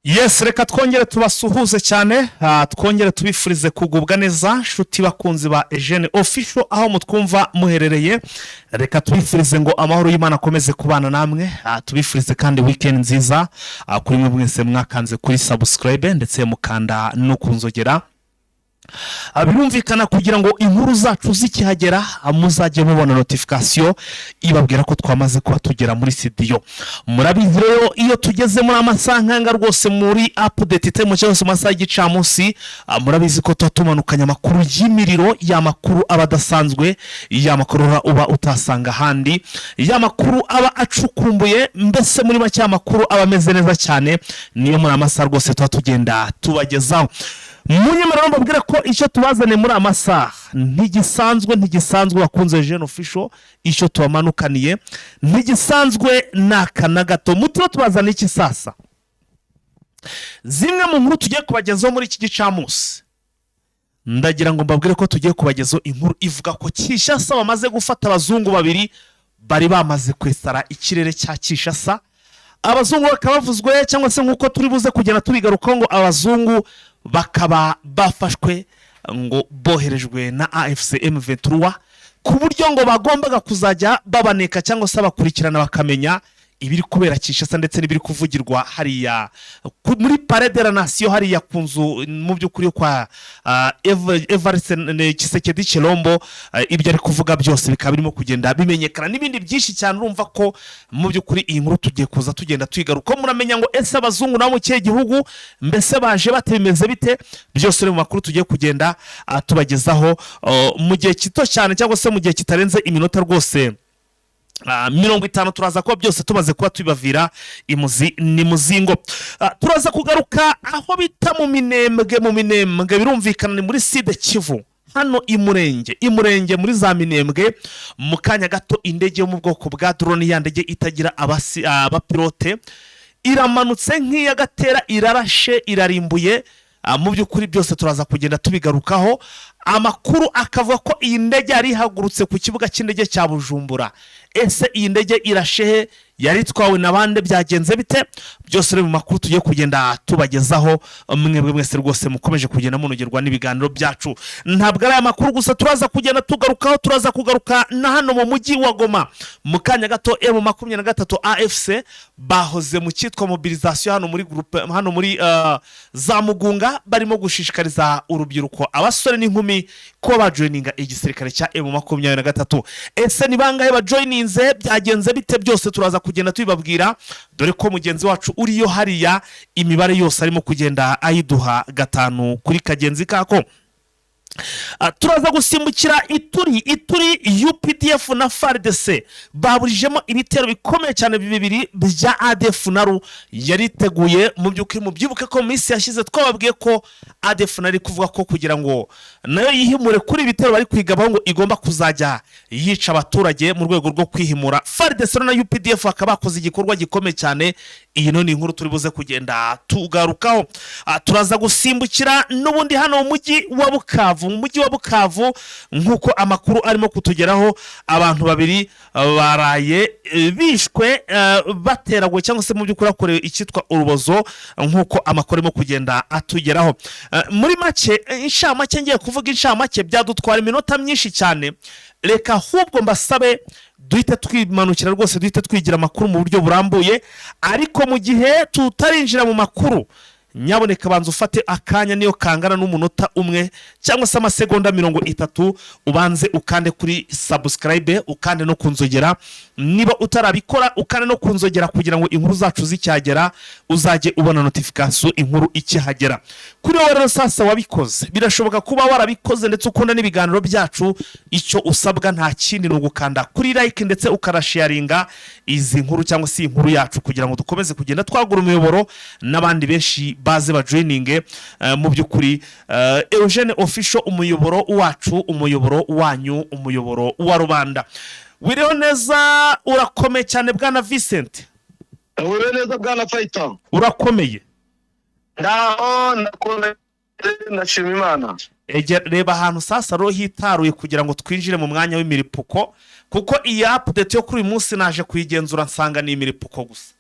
Yes, reka twongere tubasuhuze cyane, twongere tubifurize kugubwa neza, nshuti bakunzi ba Eugene Official aho mutwumva muherereye. Reka tubifurize ngo amahoro y'Imana akomeze kubana namwe, tubifurize kandi weekend nziza kuri mwe mwese mwakanze kuri subscribe ndetse mukanda no ku nzogera. Birumvikana kugira ngo inkuru zacu zikihagera, muzajye mubona notification ibabwira ko twamaze kuba tugera muri studio. Murabizi rero, iyo tugeze muri amasaha nkanga rwose, muri update time cyangwa se mu masaha y'igicamunsi, murabizi ko tuba tumanukanye amakuru y'imiriro, ya makuru aba adasanzwe, ya makuru uba utasanga ahandi, ya makuru aba acukumbuye, mbese muri make amakuru aba ameze neza cyane. Niyo muri amasaha rwose tuba tugenda tubagezaho. Munyemerero mbabwire ko icyo tubazaniye muri aya masaha ntigisanzwe, ntigisanzwe. Bakunze Eugene Official, icyo tubamanukaniye ntigisanzwe n'aka na gato. Mutiro tubazaniye iki sasa? Zimwe mu nkuru tugiye kubagezaho muri iki gicamunsi, ndagira ngo mbabwire ko tugiye kubagezaho inkuru ivuga ko Kinshasa bamaze gufata abazungu babiri bari bamaze kwesara ikirere cya Kinshasa. Abazungu bakaba bavuzwe, cyangwa se nk'uko turi buze kugenda tubigarukaho, ngo abazungu bakaba bafashwe ngo boherejwe na AFC M23, ku buryo ngo bagombaga kuzajya babaneka cyangwa se bakurikirana, bakamenya ibiri kubera Kinshasa ndetse n'ibiri kuvugirwa hariya muri Palais de la Nation, hariya ku nzu mu by'ukuri yo kwa Evariste Tshisekedi Tshilombo. Ibyo ari kuvuga byose bikaba birimo kugenda bimenyekana n'ibindi byinshi cyane. Urumva ko mu by'ukuri iyi nkuru tugiye kuza tugenda tuyigaruka, muramenya ngo ese abazungu nabo mu kihe gihugu, mbese baje bate, bimeze bite? Byose mu makuru tugiye kugenda tubagezaho mu gihe gito cyane, cyangwa se mu gihe kitarenze iminota rwose 50, turaza kuba byose tumaze kuba tubibavira imuzi ni muzingo. Turaza kugaruka aho bita mu Minembwe. Mu Minembwe birumvikana ni muri Sud Kivu, hano i Murenge, i Murenge muri za Minembwe. Mu kanya gato indege yo mu bwoko bwa drone, ya ndege itagira abapilote, iramanutse nk'iy'agatera, irarashe, irarimbuye. Mu by'ukuri byose turaza kugenda tubigarukaho. Amakuru akavuga ko iyi ndege yari ihagurutse ku kibuga cy'indege cya Bujumbura. Ese iyi ndege irashe he? Yari itwawe na bande? Byagenze bite? Byose rero mu makuru tugiye kugenda tubagezaho. Mwebwe mwese rwose mukomeje kugenda munogerwa n'ibiganiro byacu, ntabwo ari aya makuru gusa turaza kugenda tugarukaho. Turaza kugaruka na hano mu mujyi wa Goma. Mu kanya gato M23 AFC bahoze mu cyitwa mobilisation hano muri groupe, hano muri za Mugunga, barimo gushishikariza urubyiruko, abasore n'inkumi, kuba bajoininga igisirikare cya M23. Ese ni bangahe bajoininze? Byagenze bite? Byose turaza kugenda tubibabwira, dore ko mugenzi wacu uriyo hariya imibare yose arimo kugenda ayiduha gatanu kuri kagenzi kako. Turaza gusimbukira Ituri. Ituri UPDF na FARDC baburijemo ibitero bikomeye cyane bibiri bya ADF NALU yari iteguye. Mu by'ukuri mubyibuke ko mu minsi yashize twababwiye ko ADF NALU kuvuga ko kugira ngo nayo yihimure kuri ibi bitero bari kwigabaho, ngo igomba kuzajya yica abaturage mu rwego rwo kwihimura. FARDC na UPDF bakaba bakoze igikorwa gikomeye cyane. Iyi no ni inkuru turi buze kugenda tugarukaho. Turaza gusimbukira n'ubundi hano mu mujyi wa Bukavu. Mu mujyi wa Bukavu, nk'uko amakuru arimo kutugeraho, abantu babiri baraye bishwe, bateraguwe, cyangwa se mu by'ukuri bakorewe icyitwa urubozo, nk'uko amakuru arimo kugenda atugeraho. Muri make, inshamake, ngiye kuvuga inshamake byadutwara iminota myinshi cyane. Reka ahubwo mbasabe duhite twimanukira rwose, duhite twigira amakuru mu buryo burambuye. Ariko mu gihe tutarinjira mu makuru, nyaboneka banza ufate akanya, niyo kangana n'umunota umwe cyangwa se amasegonda 30, ubanze ukande kuri subscribe, ukande no ku nzogera niba utarabikora, ukande no ku nzogera kugira ngo inkuru zacu zicyagera uzajye ubona notification inkuru ikihagera. Kuri wowe rero sasa wabikoze, birashoboka kuba warabikoze ndetse ukunda n'ibiganiro byacu, icyo usabwa nta kindi ni ugukanda kuri like ndetse ukanasharinga izi nkuru cyangwa se iyi nkuru yacu, kugira ngo dukomeze kugenda twagura umuyoboro n'abandi benshi baze bajoininge. Mu by'ukuri Eugene Official, umuyoboro wacu, umuyoboro wanyu, umuyoboro wa rubanda. Wiriho neza, urakomeye cyane bwana Vincent? Wiriwe neza bwana Fayita. Urakomeye? Ndaho, ndakomeye, ndashima Imana. Reba ahantu sasa rero hitaruye kugira ngo twinjire mu mwanya w'imiripuko, kuko iyi update yo kuri uyu munsi naje kuyigenzura nsanga ni imiripuko gusa.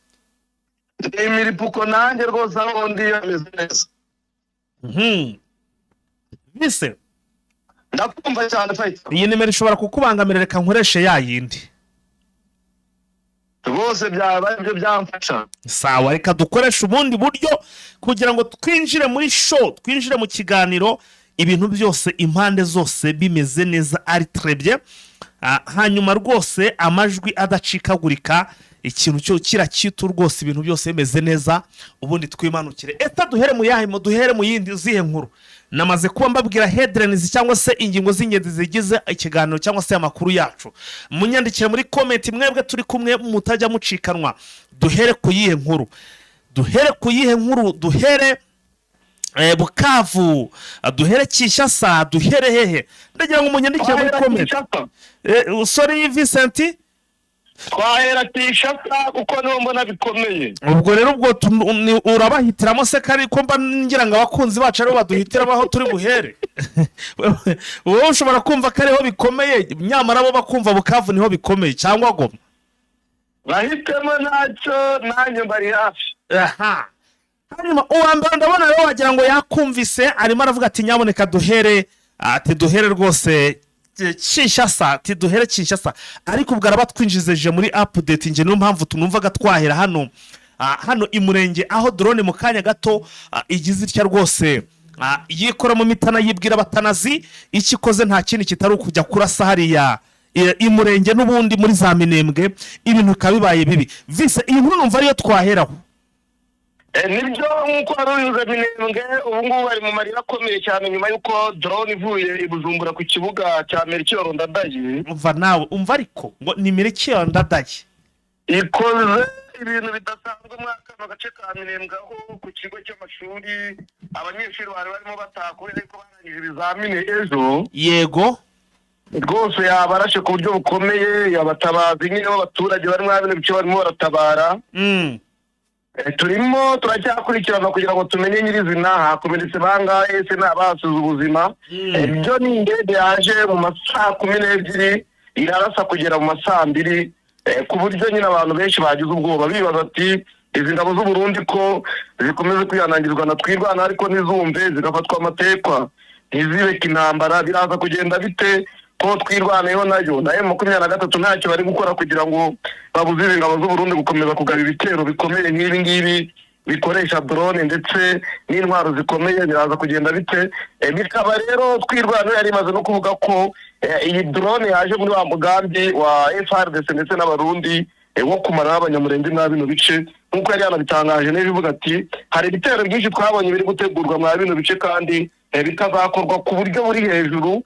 Ni imiripuko nanjye rwose aho ndi ameze neza. Bise. Ndakumva cyane, Fighter. Iyi nimero ishobora kukubangamira, reka nkoreshe ya yindi. Rwose byaba aribyo byamfasha. Sawa, reka dukoreshe ubundi buryo kugira ngo twinjire muri show, twinjire mu kiganiro, ibintu byose impande zose bimeze neza, ari très bien. Hanyuma rwose amajwi adacikagurika, ikintu cyo kirakitu rwose, ibintu byose bimeze neza, ubundi twimanukire. Eta duhere mu yahe, duhere mu yindi zihe nkuru? Namaze kuba mbabwira headlines cyangwa se ingingo z'ingenzi zigize ikiganiro cyangwa se amakuru yacu. Munyandikire muri comment mwebwe turi kumwe mutajya mucikanwa. Duhere ku yihe nkuru? Duhere ku yihe nkuru? Duhere Bukavu, duhere Kinshasa, duhere hehe? Ndagira ngo munyandikire muri Twahera comment. Kinshasa. Sorry, Vincent. Twahera Kinshasa kuko niho mbona bikomeye. Ubwo rero ubwo urabahitiramo se kari ko mba ngira ngo abakunzi bacu aribo baduhitiramo aho turi buhere? Wowe ushobora kumva ko ariho bikomeye, nyamara bo bakumva Bukavu niho bikomeye cyangwa Goma. Bahitemo ntacyo, nanjye mbari hafi. Aha, hanyuma uwa mbere ndabona rero wagira ngo yakumvise, arimo aravuga ati nyaboneka duhere, ati duhere rwose Kinshasa, ati duhere Kinshasa. Ariko ubwo araba twinjizije muri update. Njye niyo mpamvu tunumvaga twahera hano, hano i Murenge, aho drone mu kanya gato igize itya rwose, yikora mu mitana, yibwira abatanazi icyo ikoze nta kindi kitari ukujya kurasa hariya i Murenge n'ubundi muri za Minembwe, ibintu bikaba bibaye bibi. Vise, iyi nkuru numva ariyo twaheraho. Nibyo, nk'uko wari ubivuze, Minembwe ubu ngubu bari mu marira akomeye cyane nyuma y'uko drone ivuye i Bujumbura ku kibuga cya Melchior Ndadaye. Umva nawe, umva ariko ngo ni Melchior Ndadaye. Ikoze ibintu bidasanzwe muri kano gace ka Minembwe, aho ku kigo cy'amashuri abanyeshuri bari barimo bataha kubera ko barangije ibizamini ejo. Rwose yabarashe ku buryo bukomeye, yabatabaza nyine b'abaturage bari muri bino bice barimo baratabara. Turimo turacyakurikirana kugira ngo tumenye nyirizina hakomeretse bangahe, ese ni abahasize ubuzima. Ibyo ni indege yaje mu masaa 12 irarasa kugera mu masaa 2, ku buryo nyine abantu benshi bagize ubwoba bibaza ati izi ngabo z'u Burundi ko zikomeza kwihanangirizwa na Twirwana ariko ntizumve, zigafatwa amatekwa, ntizibeke intambara, biraza kugenda bite ko Twirwaneho nayo na M23 ntacyo bari gukora kugira ngo babuze izi ngabo z'u Burundi gukomeza kugaba ibitero bikomeye nk'ibi ngibi bikoresha drone ndetse n'intwaro zikomeye, biraza kugenda bite? Bikaba rero Twirwaneho yari imaze no kuvuga ko iyi drone yaje muri wa mugambi wa FARDC ndetse n'Abarundi wo kumara Abanyamurenge mwa bino bice, nk'uko yari yanabitangaje neza ivuga ati hari ibitero byinshi twabonye biri gutegurwa mwa bino bice kandi bikazakorwa ku buryo buri hejuru,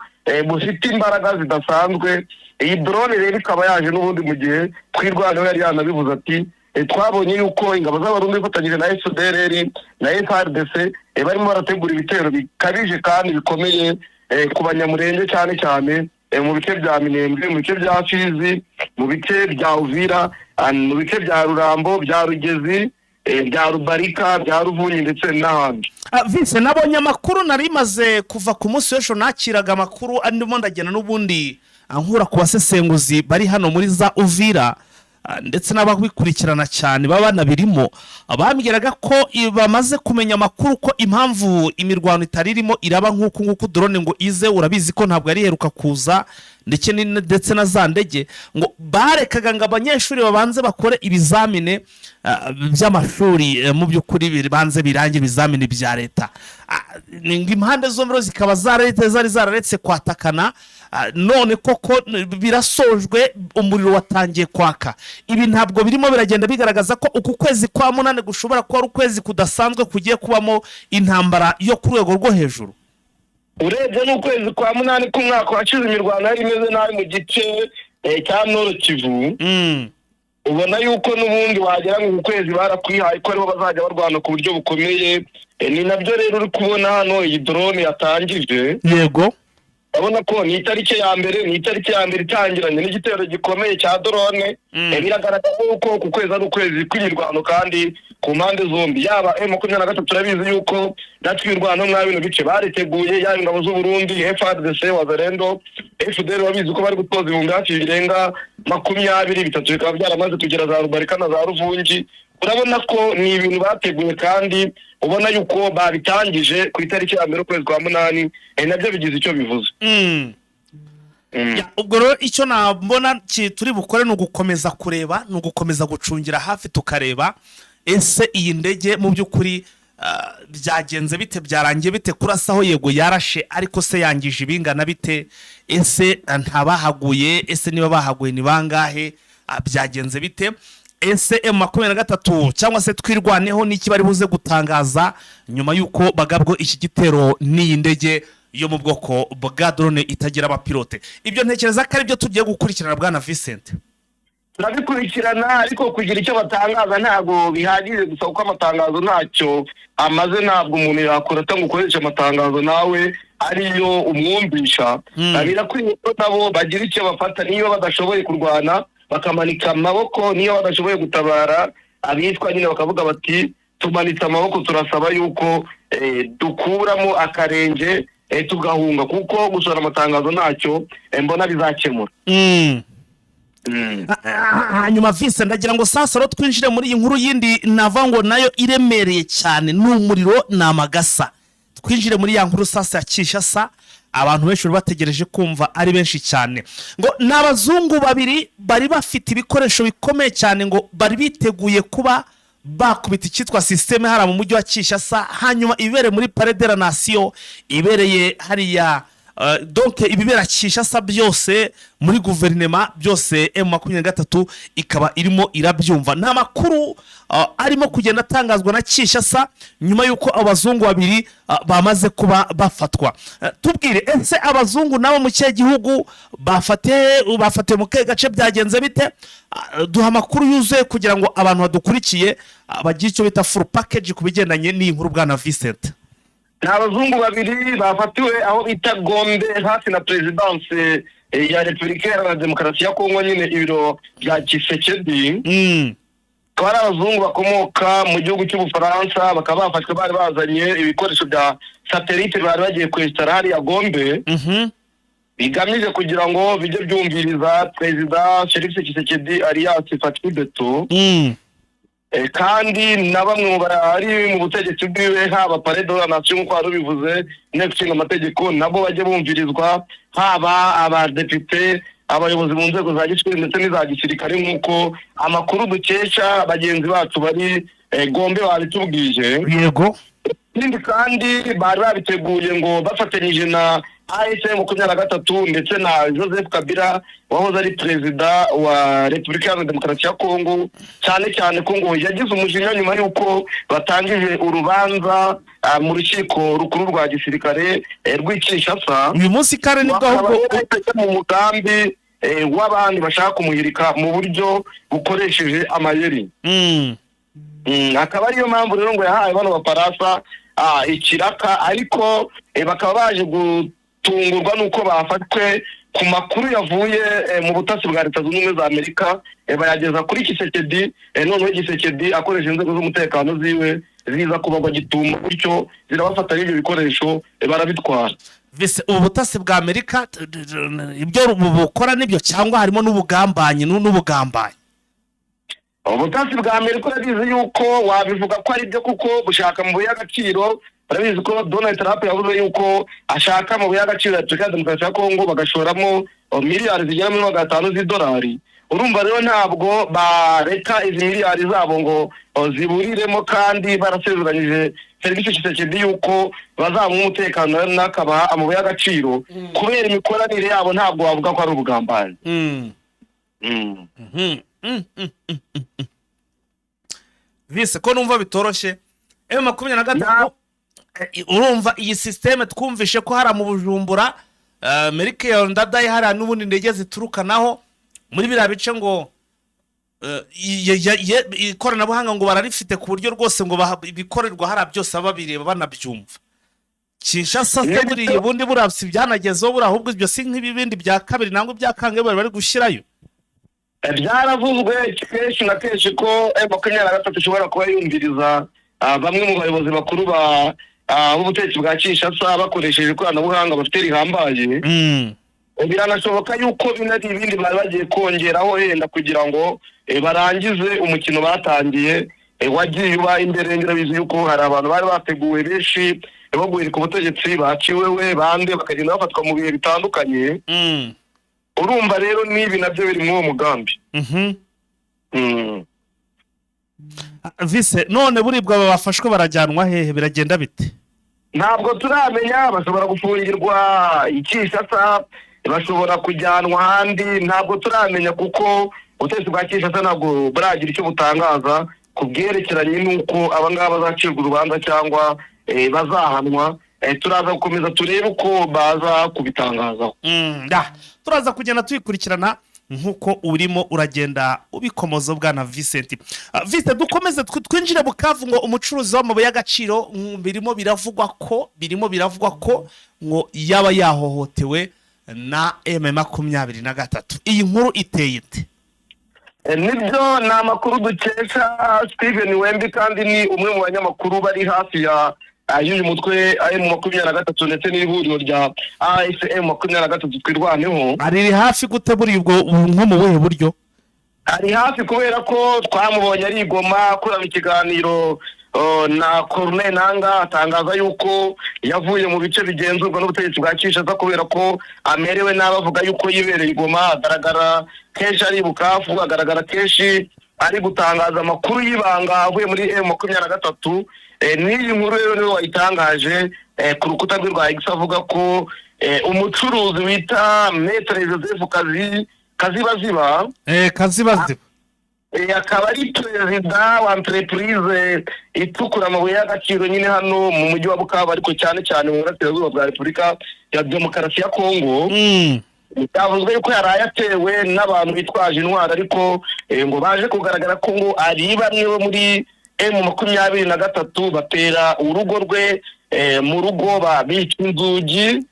bufite imbaraga zidasanzwe. Iyi drone rero ikaba yaje n'ubundi mu gihe Twirwaneho yari yanabivuze ati twabonye yuko ingabo z'Abarundi zifatanyije na FDLR na FARDC barimo barategura ibitero bikabije kandi bikomeye ku Banyamurenge, cyane cyane mu bice bya Minembwe, mu bice bya Fizi, mu bice bya Uvira, mu bice bya Rurambo, bya Rugezi, bya Rubarika, bya Ruvunyi ndetse n'ahandi. Vincent, nabonye amakuru nari maze kuva ku munsi w'ejo, nakiraga amakuru ndimo ndagenda n'ubundi nkura ku basesenguzi bari hano muri za Uvira, ndetse n'ababikurikirana cyane baba banabirimo. Bambwiraga ko bamaze kumenya amakuru ko impamvu imirwano itari irimo iraba nk'uku nguku, drone ngo ize, urabizi ko ntabwo yari iheruka kuza, ndetse na za ndege, ngo barekaga ngo abanyeshuri babanze bakore ibizamini by'amashuri, mu by'ukuri bibanze birange ibizamini bya leta. Ni ngo impande zombi rero zikaba zari zararetse kwatakana. None koko birasojwe, umuriro watangiye kwaka. Ibi ntabwo birimo biragenda bigaragaza ko uku kwezi kwa munani gushobora kuba ari ukwezi kudasanzwe kugiye kubamo intambara yo ku rwego rwo hejuru? Urebye n'ukwezi kwa munani k'umwaka washize, imirwano yari imeze nabi mu gice cya Nord Kivu. Ubona yuko n'ubundi wagira ngo uku kwezi barakwihaye ko aribo bazajya barwana ku buryo bukomeye. Ni nabyo rero uri kubona hano iyi drone yatangije. Urabona ko ni itariki ya mbere, ni itariki ya mbere itangiranye n'igitero gikomeye cya drone. Biragaragara yuko uku kwezi ari ukwezi kw'imirwano kandi ku mpande zombi, yaba M23 turabizi yuko natwe imirwano mwa bino bice bariteguye, yaba ingabo z'u Burundi, FARDC, Wazalendo, FDL, babizi ko bari gutoza ibihumbi hafi birenga 23 bikaba byaramaze kugera za Rubarika na za Ruvungi. Urabona ko ni ibintu bateguye kandi ubona yuko babitangije ku itariki ya 1 ukwezi kwa 8, nabyo bigize icyo bivuze. Ya, ubwo rero icyo nabona turi bukore ni ugukomeza kureba, ni ugukomeza gucungira hafi, tukareba ese iyi ndege mu by'ukuri byagenze bite, byarangiye bite? Kurasaho yego yarashe, ariko se yangije ibingana bite? Ese ntabahaguye? Ese niba bahaguye ni bangahe? Byagenze bite? Ese M23 cyangwa se Twirwaneho n'iki bari buze gutangaza nyuma y'uko bagabwo iki gitero n'iyi ndege yo mu bwoko bwa drone itagira abapilote? Ibyo ntekereza ko ari byo tugiye gukurikirana, bwana Vincent. Turabikurikirana, ariko kugira icyo batangaza ntabwo bihagije gusa, kuko amatangazo ntacyo amaze. Ntabwo umuntu yakora atanga ukoresha amatangazo nawe ariyo umwumvisha. Birakwiye ko nabo bagira icyo bafata, niyo badashoboye kurwana bakamanika amaboko, niyo badashoboye gutabara abitwa nyine bakavuga bati: "Tumanitse amaboko, turasaba yuko dukuramo akarenge, tugahunga", kuko gusohora amatangazo ntacyo mbona bizakemura. Hanyuma Vincent, ndagira ngo sasa rero twinjire muri iyi nkuru yindi navuga ngo nayo iremereye cyane, ni umuriro, ni amagasa. Twinjire muri ya nkuru sasa ya Kinshasa abantu benshi bari bategereje kumva ari benshi cyane, ngo ni abazungu babiri bari bafite ibikoresho bikomeye cyane, ngo bari biteguye kuba bakubita icyitwa système hariya mu mujyi wa Kinshasa, hanyuma ibere muri Palais de la Nation, ibereye hariya, donc ibibera Kinshasa byose muri guverinema byose, M23 ikaba irimo irabyumva. Ni amakuru arimo kugenda atangazwa na Kinshasa nyuma y'uko abazungu babiri bamaze kuba bafatwa. Tubwire, ese abazungu nabo mu kihe gihugu bafatiwe, mu kahe gace, byagenze bite? Duha amakuru yuzuye kugira ngo abantu badukurikiye bagire icyo bita full package ku bigendanye n'iyi nkuru, bwana Vincent. Ni abazungu babiri bafatiwe aho bita Gombe, hafi na perezidanse ya Repubulika Iharanira Demokarasi ya Kongo, nyine ibiro bya Tshisekedi. Akaba ari abazungu bakomoka mu gihugu cy'Ubufaransa, bakaba bafashwe bari bazanye ibikoresho bya satellite bari bagiye kwesitara hariya Gombe, bigamije kugira ngo bijye byumviriza Perezida Felix Tshisekedi alias Fatshi Beto, kandi na bamwe mu bari mu butegetsi bwiwe, haba Palais de la Nation nk'uko wari ubivuze, Inteko Ishinga Amategeko nabo bajye bumvirizwa, haba abadepite, abayobozi mu nzego za gisivili ndetse n'iza gisirikare, nk'uko amakuru dukesha bagenzi bacu bari Gombe babitubwije. Ikindi kandi bari babiteguye ngo bafatanyije na AFC 23 ndetse na Joseph Kabila wahoze ari perezida wa Repubulika Iharanira Demokarasi ya Kongo, cyane cyane ko ngo yagize umujinya nyuma y'uko batangije urubanza mu rukiko rukuru rwa gisirikare rw'i Kinshasa. Uyu munsi kare nibwo Bakaba ahubwo rero bahise mu mugambi w'abandi bashaka kumuhirika mu buryo bukoresheje amayeri. Akaba ariyo mpamvu rero ngo yahaye bano bafaransa ikiraka, ariko bakaba baje gutungurwa n'uko bafatwe ku makuru yavuye mu butasi bwa Leta Zunze Ubumwe za Amerika, bayageza kuri Tshisekedi, noneho Tshisekedi akoresha inzego z'umutekano ziwe ziza kubagwa gitumo, gutyo zirabafata n'ibyo bikoresho, barabitwara. Vise, ubu butasi bwa Amerika ibyo bukora nibyo, cyangwa harimo n'ubugambanyi n'ubugambanyi? Ubutasi bwa Amerika urabizi yuko wabivuga ko ari byo, kuko bushaka amabuye y'agaciro. Urabizi ko Donald Trump yavuze yuko ashaka amabuye y'agaciro ya Repubulika ya Demokarasi ya Kongo, bagashoramo miliyari zigera muri 500 z'idolari. Urumva rero ntabwo bareka izi miliyari zabo ngo ziburiremo, kandi barasezeranyije Felix Tshisekedi yuko bazamuha umutekano n'akabaha amabuye y'agaciro. Kubera imikoranire yabo ntabwo wavuga ko ari ubugambanyi. Vise, ko numva bitoroshye, M23, urumva iyi système twumvishe ko hariya mu Bujumbura, Melchior Ndadaye, hariya n'ubundi indege ziturukanaho muri biriya bice, ngo ikoranabuhanga ngo bararifite ku buryo rwose ngo ibikorerwa hariya byose baba babireba banabyumva. Kinshasa se buriya ubundi buriya si byanagezeho buriya? Ahubwo ibyo si nk'ibibindi bya kabiri nangwa ibya kangahe bari bari gushyirayo? Byaravuzwe kenshi na kenshi ko M23 ishobora kuba yumviriza bamwe mu bayobozi bakuru b'ubutegetsi bwa Kinshasa bakoresheje ikoranabuhanga bafite rihambaye. Biranashoboka yuko bino ari ibindi bari bagiye kongeraho yenda kugira ngo barangize umukino batangiye. wagiye uba imbere. Urabizi yuko hari abantu bari bateguwe benshi bo guhirika ubutegetsi, baciwe we bande, bakagenda bafatwa mu bihe bitandukanye. Urumva rero n'ibi nabyo biri muri uwo mugambi. Vise, none buribwa aba bafashwe barajyanwa hehe? Biragenda bite? Ntabwo turamenya. Bashobora gufungirwa i Kinshasa, bashobora kujyanwa ahandi, ntabwo turamenya, kuko ubutegetsi bwa Kinshasa ntabwo buragira icyo butangaza ku byerekeranye n'uko aba ngaba bazacirwa urubanza cyangwa bazahanwa. Turaza gukomeza turebe uko baza kubitangazaho. Turaza kugenda tubikurikirana nk'uko urimo uragenda ubikomoza, bwana Vincent. Vincent, dukomeze twinjire Bukavu. Ngo umucuruzi w'amabuye y'agaciro, birimo biravugwa ko ngo yaba yahohotewe na M23. Iyi nkuru iteye ite? Nibyo, ni amakuru dukesha Steven Wembi, kandi ni umwe mu banyamakuru bari hafi ya y'uyu mutwe M23 ndetse n'ihuriro rya AFC M23 Twirwaneho. Ariri hafi gute buriya? Ubwo nko mu buhe buryo? Ari hafi kubera ko twamubonye ari i Goma akorana ikiganiro na Corneille Nanga, atangaza yuko yavuye mu bice bigenzurwa n'ubutegetsi bwa Kinshasa kubera ko amerewe nabi. Avuga yuko yibereye i Goma, agaragara kenshi ari i Bukavu, agaragara kenshi ari gutangaza amakuru y'ibanga avuye muri M23. N'iyi nkuru rero niwe wayitangaje ku rukuta rwe rwa X, avuga ko umucuruzi wita Maître Joseph Kazi Kazibaziba, Kazibaziba. Akaba ari perezida wa entreprise icukura amabuye y'agaciro nyine hano mu mujyi wa Bukavu, ariko cyane cyane mu burasirazuba bwa Repubulika ya Demokarasi ya Kongo, byavuzwe yuko yaraye atewe n'abantu bitwaje intwaro, ariko ngo baje kugaragara ko ngo ari bamwe bo muri M23. Batera urugo rwe, mu rugo bica inzugi.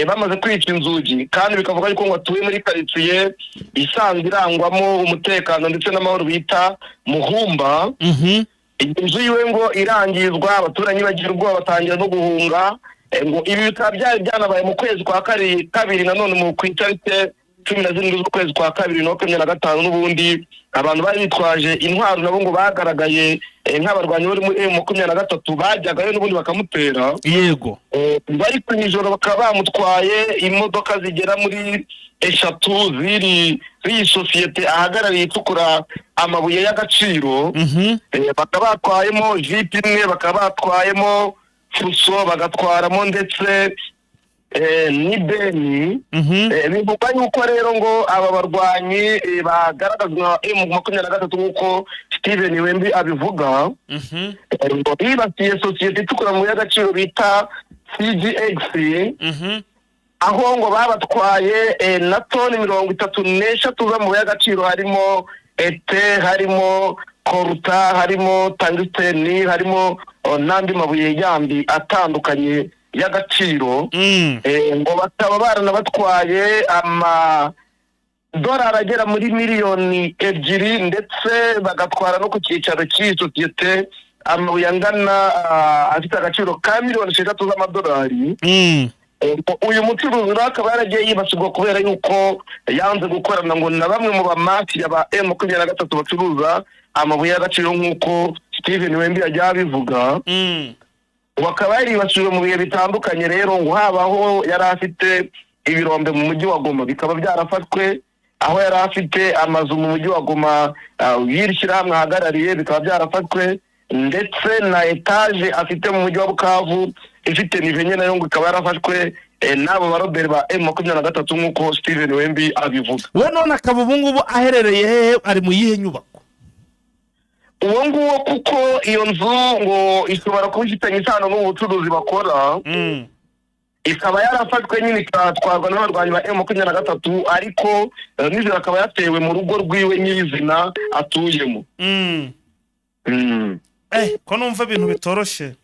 Bamaze kwica inzugi kandi, bikavuga yuko ngo atuye muri karitsiye isanzwe irangwamo umutekano ndetse n'amahoro bita Muhumba. Inzu yiwe ngo irangizwa, abaturanyi bagira ubwoba, batangira no guhunga. Ngo ibi bikaba byari byanabaye mu kwezi kwa kabiri nanone, mu ku itariki 17 z'ukwezi kwa kabiri na 25. N'ubundi abantu bari bitwaje intwaro nabo ngo bagaragaye nk'abarwanyi bari muri M23, bajyagayo n'ubundi bakamutera. Bari ku ijoro bakaba bamutwaye imodoka zigera muri eshatu ziri z'iyi sosiyete ahagarariye icukura amabuye y'agaciro. Bakaba batwayemo jipe imwe, bakaba batwayemo fuso, bagatwaramo ndetse n'ibeni. Bivugwa yuko rero ngo aba barwanyi bagaragazwa M23, nk'uko Steven Wembi abivuga, ngo bibasiye sosiyete icukura amabuye y'agaciro bita CGX, aho ngo babatwaye na toni 33 z'amabuye y'agaciro, harimo ete, harimo coltan, harimo tungstène, harimo n'andi mabuye yandi atandukanye y'agaciro. Ngo bakaba baranabatwaye amadolari agera muri miliyoni 2, ndetse bagatwara no ku cyicaro cy'iyi sosiyete amabuye angana afite agaciro ka miliyoni 6 z'amadolari. Uyu mucuruzi rero akaba yaragiye yibasirwa kubera yuko yanze gukorana ngo na bamwe mu bamafiya ba M23 bacuruza amabuye y'agaciro, nk'uko Steven Wembi yagiye abivuga. Ubu akaba yaribasiwe mu bihe bitandukanye rero, ngo habaho yari afite ibirombe mu mujyi wa Goma bikaba byarafashwe, aho yari afite amazu mu mujyi wa Goma y'iri shyirahamwe ahagarariye bikaba byarafashwe, ndetse na etaje afite mu mujyi wa Bukavu ifite nive enye nayo ngo ikaba yarafashwe n'abo baroberi ba M23, nk'uko Steven Wembi abivuga. We none akaba ubu ngubu aherereye hehe? Ari mu yihe nyubako? Uwo nguwo, kuko iyo nzu ngo ishobora kuba ifitanye isano n'ubu bucuruzi bakora, ikaba yarafashwe nyine ikatwarwa n'abarwanyi ba M23, ariko nijoro akaba yatewe mu rugo rwiwe nyirizina atuyemo. Ko numva ibintu bitoroshye.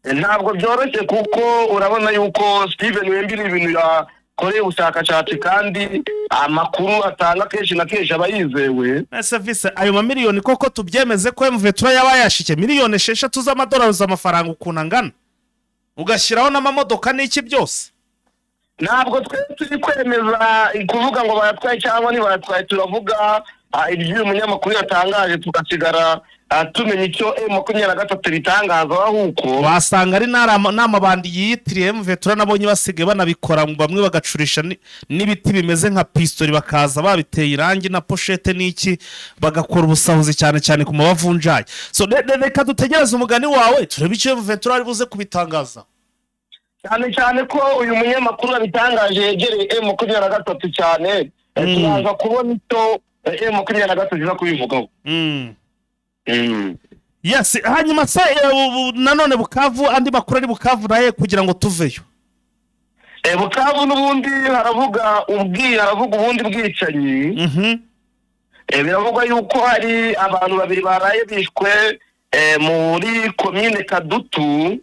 Ntabwo byoroshye, kuko urabona yuko Steven Wembi ni ibintu yakoreye ubushakashatsi, kandi amakuru atanga kenshi na kenshi aba yizewe. Ese vise, ayo mamiliyoni koko tubyemeze ko M23 yaba yashike miliyoni 6 z'amadolari, z'amafaranga ukuntu angana, ugashyiraho n'amamodoka n'iki byose? Ntabwo twe turi kwemeza kuvuga ngo bayatwaye cyangwa ntibayatwaye. Turavuga ibyo uyu munyamakuru yatangaje, tugasigara tumenya icyo M23 bitangaza, ahubwo Wasanga ari n'amabandi yiyitiriye M23, nabonye basigaye banabikora, bamwe bagacurisha n'ibiti bimeze nka pistori, bakaza babiteye irangi na pochette n'iki, bagakora ubusahuzi cyane cyane ku mabavunjayi. So reka dutegereze umugani wawe, turebe icyo M23 ari buze kubitangaza. Cyane cyane ko uyu munyamakuru wabitangaje yegereye M23 cyane. Turaza kubona icyo M23 iza kubivugaho. Yes, hanyuma se nanone Bukavu, andi makuru ari Bukavu naye kugira ngo tuveyo? Bukavu n'ubundi haravuga ubundi bwicanyi. Biravugwa yuko hari abantu babiri baraye bishwe muri komine Kadutu.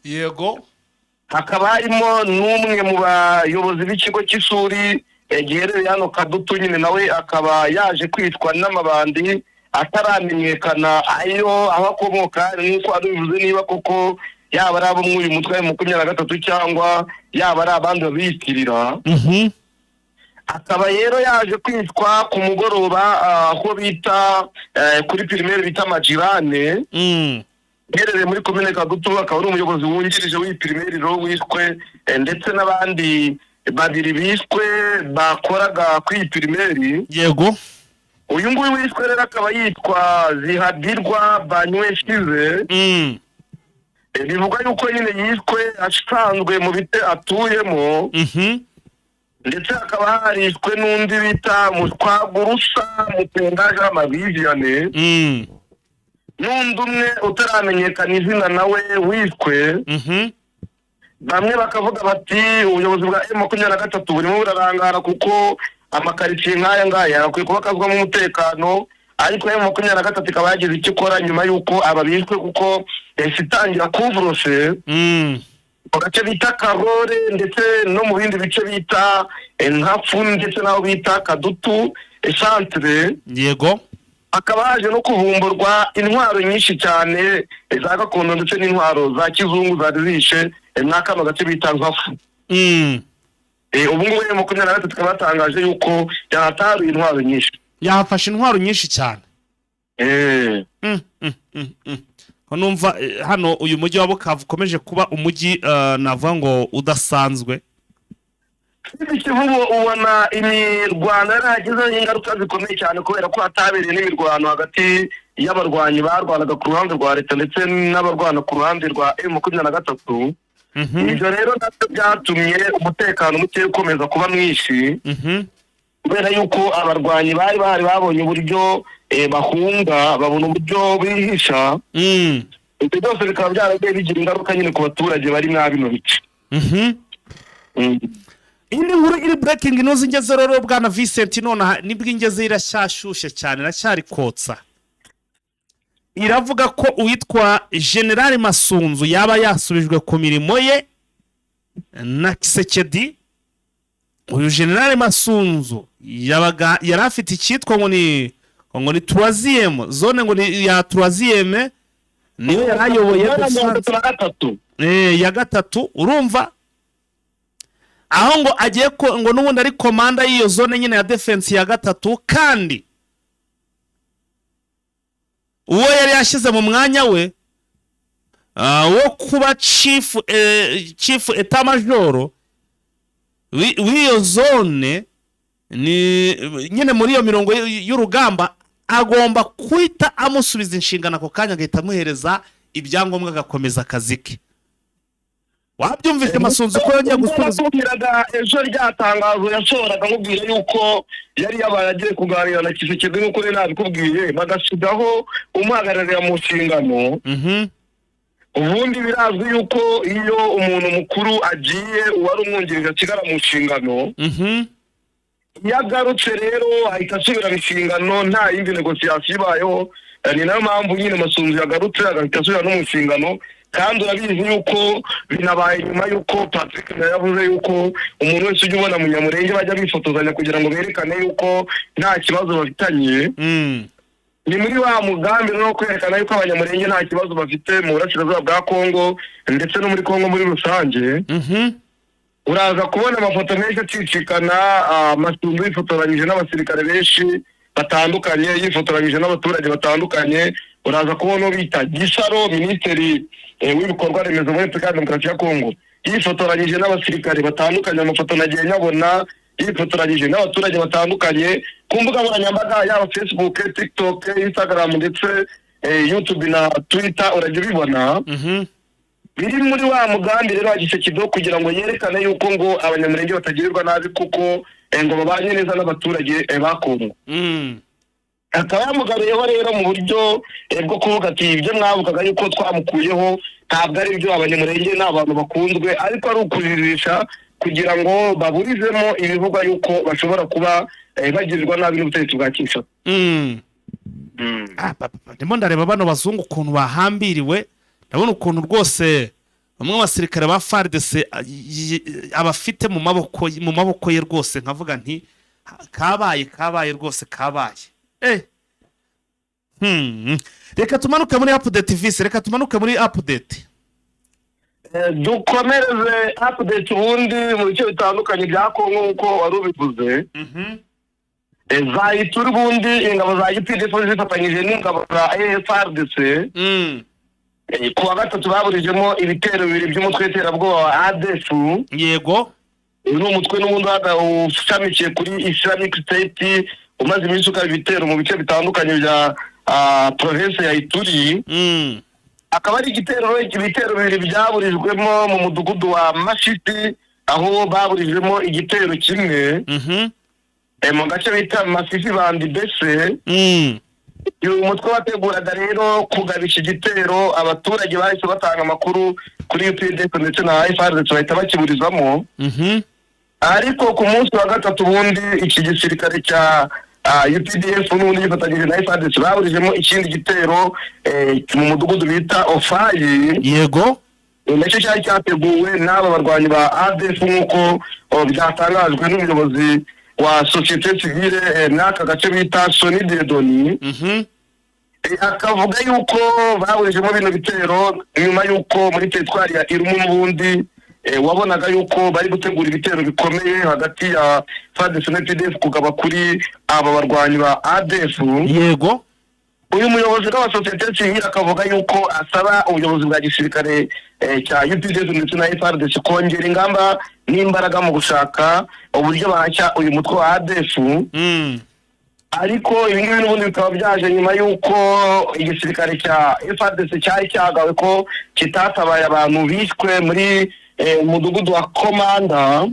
Hakaba harimo n'umwe mu bayobozi b'ikigo cy'ishuri giherereye hano Kadutu nyine, nawe akaba yaje kwicwa n'amabandi ataramenyekana ayo aho akomoka, nk'uko abivuze, niba koko yaba ari abo muri uyu mutwe wa 23 cyangwa yaba ari abandi babiyitirira. Akaba rero yaje kwicwa ku mugoroba, aho bita kuri primaire bita Majirane, iherereye muri komine Kadutu. Akaba ari umuyobozi wungirije w'iyi primaire rero wishwe, ndetse n'abandi babiri bishwe bakoraga kuri iyi primaire. Uyu nguyu wishwe rero akaba yitwa Zihadirwa Banyweshize. Bivugwa yuko nyine yishwe asanzwe mu bice atuyemo, ndetse hakaba harishwe n'undi bita Mutwagurusa Mutenga Jean Marie Vianney, n'undi umwe utaramenyekana izina nawe wishwe. Bamwe bakavuga bati ubuyobozi bwa M23 burimo burarangara, kuko amakaritsiye nk'aya ngaya akwiye kuba akazwamo umutekano, ariko M23 ikaba yagize icyo ikora nyuma y'uko aba bishwe, kuko yahise itangira couvre-feu mu gace bita Karore, ndetse no mu bindi bice bita Nkafu, ndetse n'aho bita Kadutu centre. Hakaba haje no kuvumburwa intwaro nyinshi cyane za gakondo ndetse n'intwaro za kizungu zari zihishe muri kano gace bita Nkafu. Ubu ngubu M23 ikaba yatangaje yuko yahataruye intwaro nyinshi. Yahafashe intwaro nyinshi cyane. Ko numva hano uyu mujyi wa Bukavu ukomeje kuba umujyi navuga ngo udasanzwe. Kivu ubona imirwano yaragizeho ingaruka zikomeye cyane, kubera ko hatabereye n'imirwano hagati y'abarwanyi barwanaga ku ruhande rwa leta ndetse n'abarwana ku ruhande rwa M23. Ibyo rero nabyo byatumye umutekano muke ukomeza kuba mwinshi, kubera yuko abarwanyi bari bahari babonye uburyo bahunga, babona uburyo bihisha. Ibyo byose bikaba byaragiye bigira ingaruka nyine ku baturage bari muri bino bice. Indi nkuru iri breaking news ingeze rero, bwana Vincent, nonaha nibwo ingeze, iracyashyushye cyane, iracyari kotsa. Iravuga ko uwitwa General Masunzu yaba yasubijwe ku mirimo ye na Tshisekedi. Uyu General Masunzu yabaga yari afite icyitwa ngo ni troisième zone, ngo ni ya troisième, niyo yari ayoboye. 33. Ya gatatu. Urumva aho ngo agiye ko ngo n'ubundi ari commander y'iyo zone nyine ya défense ya gatatu, kandi uwo yari yashyize mu mwanya we wo kuba chief état-major w'iyo zone, ni nyine muri iyo mirongo y'urugamba, agomba guhita amusubiza inshingano ako kanya, agahita amuhereza ibyangombwa agakomeza akazi ke. Wabyumvise, Masunzu ko yongeye gusubiza? Nakubwiraga ejo rya tangazo yasohoraga, nkubwira yuko yari yabaye agiye kuganira na Tshisekedi, nk'uko nari nabikubwiye, bagasigaho umuhagararira mu nshingano. Ubundi birazwi yuko iyo umuntu mukuru agiye, uwari umwungirije asigara mu nshingano. Iyo agarutse rero ahita asubira mu nshingano, nta yindi négociation ibayeho. Ni nayo mpamvu nyine Masunzu yagarutse agahita asubira no mu nshingano. Kandi urabizi yuko binabaye nyuma yuko Patrick nawe yavuze yuko umuntu wese ujya ubona Munyamurenge bajya bifotozanya kugira ngo berekane yuko nta kibazo bafitanye. Ni muri wa mugambi rero wo kwerekana yuko Abanyamurenge nta kibazo bafite mu burasirazuba bwa Kongo ndetse no muri Kongo muri rusange. Uraza kubona amafoto menshi acicikana, Masunzu yifotoranyije n'abasirikare benshi batandukanye, yifotoranyije n'abaturage batandukanye. Uraza kubona uwo bita Gisaro, minisitiri w'ibikorwa remezo muri Repubulika ya Demokarasi ya Kongo, yifotoranyije n'abasirikare batandukanye. Amafoto nagiye nyabona yifotoranyije n'abaturage batandukanye ku mbuga nkoranyambaga, yaba Facebook, TikTok, Instagram ndetse YouTube na Twitter, urajya ubibona. Biri muri wa mugambi rero wa Tshisekedi kugira ngo yerekane yuko ngo Abanyamurenge batagirirwa nabi, kuko ngo babanye neza n'abaturage ba Kongo. Akaba yamugaruyeho rero mu buryo bwo kuvuga ati: "Ibyo mwavugaga yuko twamukuyeho ntabwo ari byo, Abanyamurenge ni abantu bakunzwe," ariko ari ukujijisha kugira ngo baburizemo ibivugwa yuko bashobora kuba bagirirwa nabi n'ubutegetsi bwa Kinshasa. Ah, ndimo ndareba bano bazungu ukuntu bahambiriwe. Ndabona ukuntu rwose bamwe mu basirikare ba FARDC abafite mu maboko ye rwose, nkavuga nti: "Kabaye, kabaye rwose, kabaye." Reka tumanuke muri update visi, reka tumanuke muri update. Dukomereze update ubundi mu bice bitandukanye bya Kongo nk'uko wari ubivuze. Za Ituri ubundi ingabo za UPDF zifatanyije n'ingabo za FARDC ku wa gatatu baburijemo ibitero bibiri by'umutwe w'iterabwoba wa ADF. Uyu ni umutwe n'ubundi ushamikiye kuri Islamic State, umaze iminsi ukaba ibitero mu bice bitandukanye bya province ya Ituri. Akaba ari ibitero bibiri byaburijwemo mu mudugudu wa Mashiti, aho baburijwemo igitero kimwe mu gace bita Masisi Bandi Bese. Uyu mutwe wateguraga rero kugabisha igitero, abaturage bahise batanga amakuru kuri UPDF ndetse na FARDC, bahita bakiburizamo. Ariko ku munsi wa gatatu ubundi iki gisirikare cya UPDF n'ubundi gifatanyije na FARDC baburijemo ikindi gitero mu mudugudu bita Ofayi. Nacyo cyari cyateguwe n'aba barwanyi ba ADF, nk'uko byatangajwe n'umuyobozi wa sosiyete sivile n'aka gace bita Soni Dieudonné. Akavuga yuko baburijemo bino bitero nyuma y'uko muri teritwari ya Irumu n'ubundi wabonaga yuko bari gutegura ibitero bikomeye hagati ya FARDC na UPDF kugaba kuri aba barwanyi ba ADF. Uyu muyobozi wa sosiyete sivile akavuga yuko asaba ubuyobozi bwa gisirikare cya UPDF ndetse na FARDC kongera ingamba n'imbaraga mu gushaka uburyo bahashya uyu mutwe wa ADF. Ariko ibi ngibi n'ubundi bikaba byaje nyuma y'uko igisirikare cya FARDC cyari cyagawe ko kitatabaye abantu bishwe muri umudugudu wa Komanda,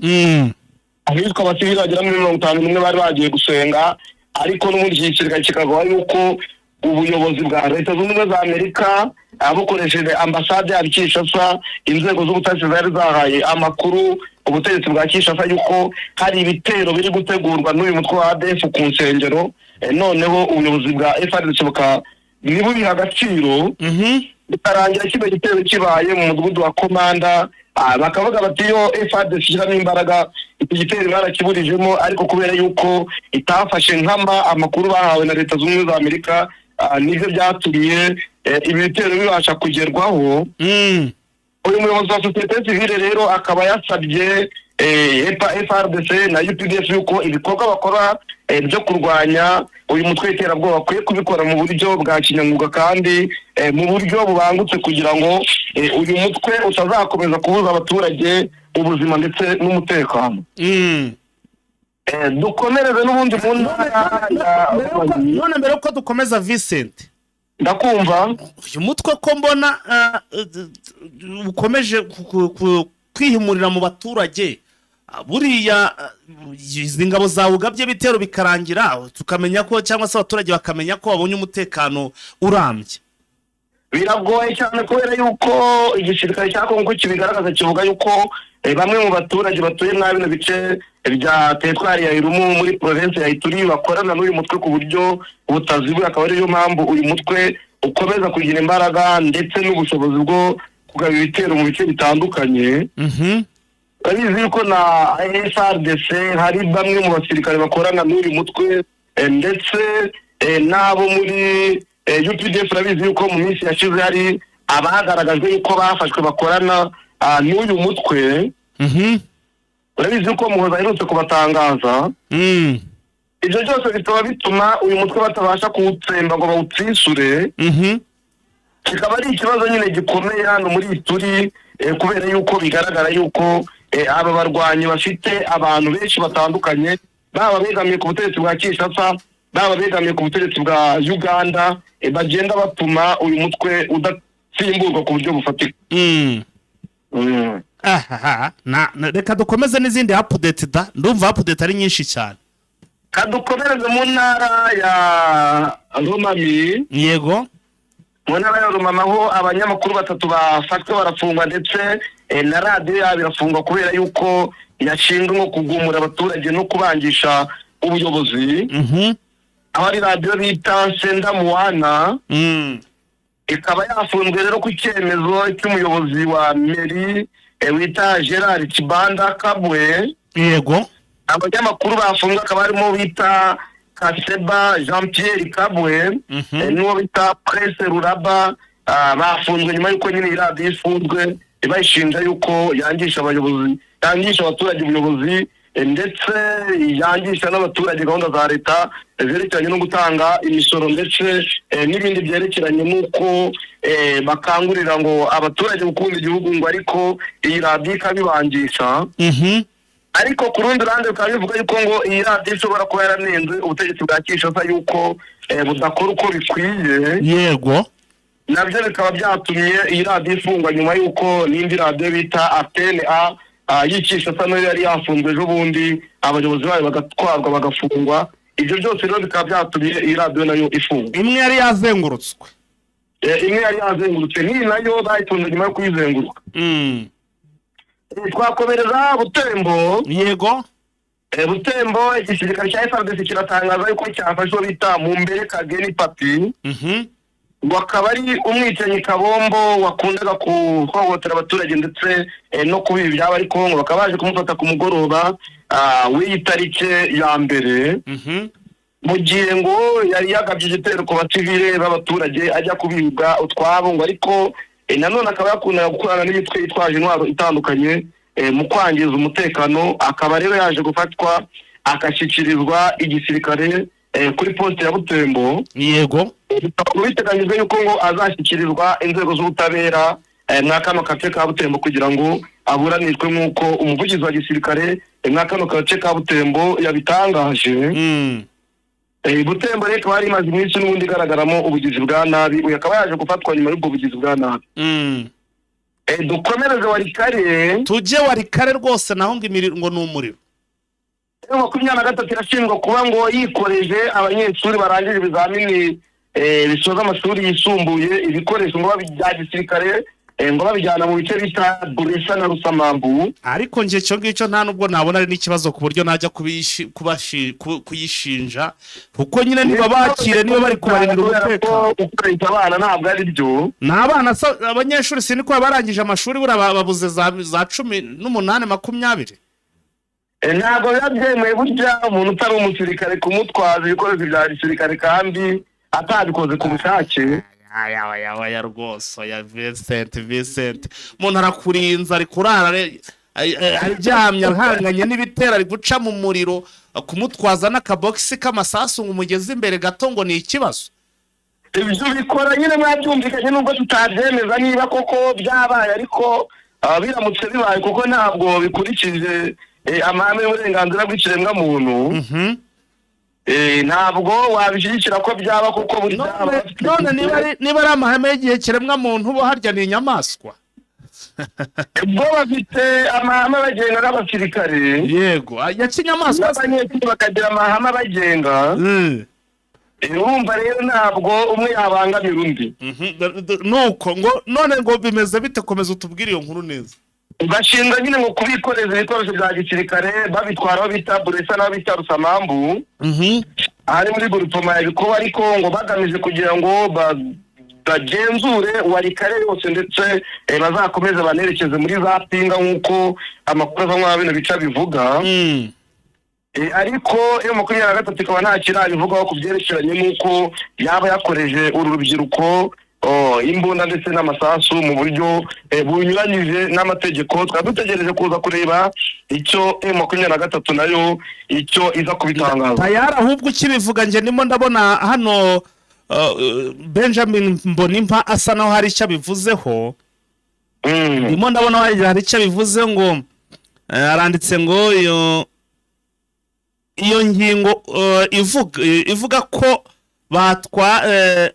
ahitwa abasivili bagera muri 51 bari bagiye gusenga. Ariko n'ubundi iki gisirikare kikavuga yuko ubuyobozi bwa Leta Zunze Ubumwe za Amerika bukoresheje ambasade ya Kinshasa, inzego z'ubutasi zari zahaye amakuru ubutegetsi bwa Kinshasa yuko hari ibitero biri gutegurwa n'uyu mutwe wa ADF ku nsengero. Noneho ubuyobozi bwa FARDC buka ntibubihe agaciro, bikarangira kino gitero kibaye mu mudugudu wa Komanda. Bakavuga bati iyo FARDC ishyiramo imbaraga iki gitero barakiburijemo, ariko kubera yuko itafashe nkama amakuru bahawe na Leta Zunze Ubumwe za Amerika, nibyo byatumye ibi bitero bibasha kugerwaho. Uyu muyobozi wa sosiyete sivile rero akaba yasabye FARDC na UPDF yuko ibikorwa bakora byo kurwanya uyu mutwe w'iterabwoba bakwiye kubikora mu buryo bwa kinyamwuga kandi mu buryo bubangutse, kugira ngo uyu mutwe utazakomeza kubuza abaturage ubuzima ndetse n'umutekano. Dukomereze n'ubundi mu ntara ya None mbere yuko dukomeza, Vincent, Ndakumva. uyu mutwe ko mbona ukomeje kwihimurira mu baturage, buriya izi ngabo zawugabye ibitero bikarangira tukamenya ko, cyangwa se abaturage bakamenya ko babonye umutekano urambye? Biragoye cyane, kubera yuko igisirikare cya Kongo kibigaragaza, kivuga yuko bamwe mu baturage batuye muri bino bice bya teritwari ya Irumu muri province ya Ituri bakorana n'uyu mutwe ku buryo butaziguye, akaba ariyo mpamvu uyu mutwe ukomeza kugira imbaraga ndetse n'ubushobozi bwo kugaba ibitero mu bice bitandukanye. Urabizi yuko na FARDC hari bamwe mu basirikare bakorana n'uyu mutwe, ndetse n'abo muri UPDF. Urabizi yuko mu minsi yashize hari abagaragajwe yuko bafashwe bakorana n'uyu mutwe. Urabizi yuko Muhoza aherutse kubatangaza. Ibyo byose bikaba bituma uyu mutwe batabasha kuwutsemba ngo bawutsisure. Kikaba ari ikibazo nyine gikomeye hano muri Ituri, kubera yuko bigaragara yuko aba barwanyi bafite abantu benshi batandukanye, baba begamiye ku butegetsi bwa Kinshasa, baba begamiye ku butegetsi bwa Uganda, bagenda batuma uyu mutwe udatsimburwa ku buryo bufatika. Ahaha, reka dukomeze n'izindi update da, ndumva update ari nyinshi cyane. Kadukomereze mu ntara ya Lomami. Mu ntara ya Lomami aho abanyamakuru batatu bafashwe barafungwa, ndetse na radiyo yabo irafungwa kubera yuko yashinzwe nko kugumura abaturage no kubangisha ubuyobozi. Aho ari radiyo bita Senda Muwana, ikaba yafunzwe rero ku cyemezo cy'umuyobozi wa meri wita Gerard Kibanda Kabwe. Abanyamakuru bafunzwe akaba harimo bita Kaseba Jean Pierre Kabwe n'uwo bita Presse Ruraba. Bafunzwe nyuma y'uko nyine iyi radiyo ifunzwe, bayishinja yuko yangisha abayobozi, yangisha abaturage ubuyobozi, ndetse yangisha n'abaturage gahunda za leta zerekeranye no gutanga imisoro, ndetse n'ibindi byerekeranye n'uko bakangurira ngo abaturage gukunda igihugu, ngo ariko iyi radiyo ikabibangisha. Ariko ku rundi ruhande bikaba bivuga yuko ngo iyi radiyo ishobora kuba yaranenze ubutegetsi bwa Kinshasa yuko budakora uko bikwiye. Nabyo bikaba byatumye iyi radiyo ifungwa, nyuma y'uko n'indi radiyo bita Antenne A y'i Kinshasa nayo yari yafunzwe ejo bundi, abayobozi bayo bagatwarwa bagafungwa. Ibyo byose rero bikaba byatumye iyi radiyo nayo ifungwa. Imwe yari yazengurutswe. Imwe yari yazengurutse, n'iyi nayo bayifunze nyuma yo kuyizenguruka. Twakomereza Butembo. Butembo, igisirikare cya FARDC kiratangaza yuko cyafashe uwo bita Mumbere Kageni Papi, ngo akaba ari umwicanyi kabombo wakundaga guhohotera abaturage ndetse no kubiba ibyabo, ariko ngo bakaba baje kumufata ku mugoroba w'iyi tariki ya mbere, mu gihe ngo yari yagabye igitero ku basivile b'abaturage ajya kubibwa utwabo, ngo ariko nanone akaba yakundaga gukorana n'imitwe yitwaje intwaro itandukanye mu kwangiza umutekano. Akaba rero yaje gufatwa agashyikirizwa igisirikare kuri poste ya Butembo. Bikaba biteganyijwe yuko ngo azashyikirizwa inzego z'ubutabera mwa kano gace ka Butembo kugira ngo aburanishwe, nk'uko umuvugizi wa gisirikare mwa kano gace ka Butembo yabitangaje. Butembo rero ikaba yari imaze iminsi n'ubundi igaragaramo ubugizi bwa nabi. Uyu akaba yaje gufatwa nyuma y'ubwo bugizi bwa nabi. Dukomereze Walikale. Tujye Walikale rwose, naho ngo imiriro, ngo ni umuriro. M23 irashinjwa kuba ngo yikoreje abanyeshuri barangije ibizamini bisoza amashuri yisumbuye ibikoresho ngo bya gisirikare, ngo babijyana mu bice bita Buresa na Rusamambu. Ariko njye icyo ngicyo nta nubwo nabona ari n'ikibazo ku buryo najya kuyishinja, kuko nyine niba bakire, niba bari kubarindira Kubera ko umutekano. gukoresha abana ntabwo ari byo. Ni abana abanyeshuri, siniko barangije amashuri, buriya babuze za 18, 20. Ntabwo biba byemewe burya umuntu utari umusirikare kumutwaza ibikoresho bya gisirikare kandi atabikoze ku bushake. Aya aya aya rwose, oya Vincent, Vincent, umuntu arakurinze, ari kurara aryamye ahanganye n'ibitero, ari guca mu muriro, kumutwaza n'akabogisi k'amasasu ngo umugeze imbere gato ngo ni ikibazo? Ibyo bikora nyine mwabyumvikanye, nubwo tutabyemeza niba koko byabaye, ariko biramutse bibaye, kuko ntabwo bikurikije amahame y'uburenganzira bw'ikiremwamuntu, ntabwo wabishyigikira ko byaba, kuko buri None niba ari amahame y'igihe kiremwamuntu, bo harya ni inyamaswa? Bo bafite amahame abagenga n'abasirikare. Yego, ya kinyamaswa se? N'abanyeshuri bakagira amahame abagenga. Urumva rero ntabwo umwe yabangamira undi. Nuko ngo none ngo bimeze bite? Komeza utubwire iyo nkuru neza. Bashinzwe nyine ngo kubikoreza ibikoresho bya gisirikare, babitwara aho bita Buresa n'aho bita Rusamambu, ahari muri groupement ya Bikoba, ariko ngo bagamije kugira ngo bagenzure Walikale yose, ndetse bazakomeze banerekeze muri za Pinga, nk'uko amakuru ava muri bino bice bivuga. Ariko M23 ikaba nta kirabivugaho ku byerekeranye n'uko yaba yakoreje uru rubyiruko. imbunda ndetse n'amasasu mu buryo bunyuranyije n'amategeko. Twari dutegereje kuza kureba icyo M23 nayo icyo iza kubitangaza. Tayari, ahubwo ukibivuga njye ndimo ndabona hano Benjamin Mbonimpa asa naho hari icyo abivuzeho. Ndimo ndabona hari icyo abivuze ngo aranditse ngo iyo ngingo ivuga ko batwaye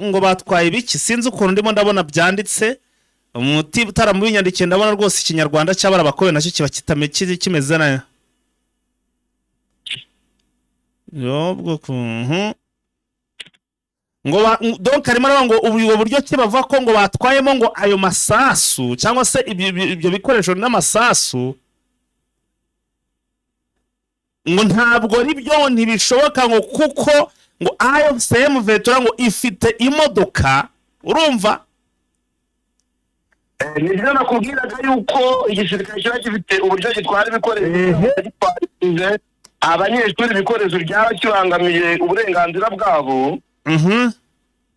ngo batwaye ibiki, sinzi ukuntu ndimo ndabona byanditse, umuti utaramubinyandikiye. Ndabona rwose Ikinyarwanda cy'abara bakowe nacyo kiba kimeze nayo ubwo kuntu ngo donc arimo aravuga ngo ubu buryo ki bavuga ko ngo batwayemo ngo ayo masasu cyangwa se ibyo bikoresho n'amasasu, ngo ntabwo ari byo, ntibishoboka, ngo kuko ngo AFC M23 ngo ifite imodoka, urumva? Nibyo nakubwiraga yuko igisirikare kiba gifite uburyo gitwara ibikoresho, gitwarije abanyeshuri ibikoresho byaba kibangamiye uburenganzira bwabo.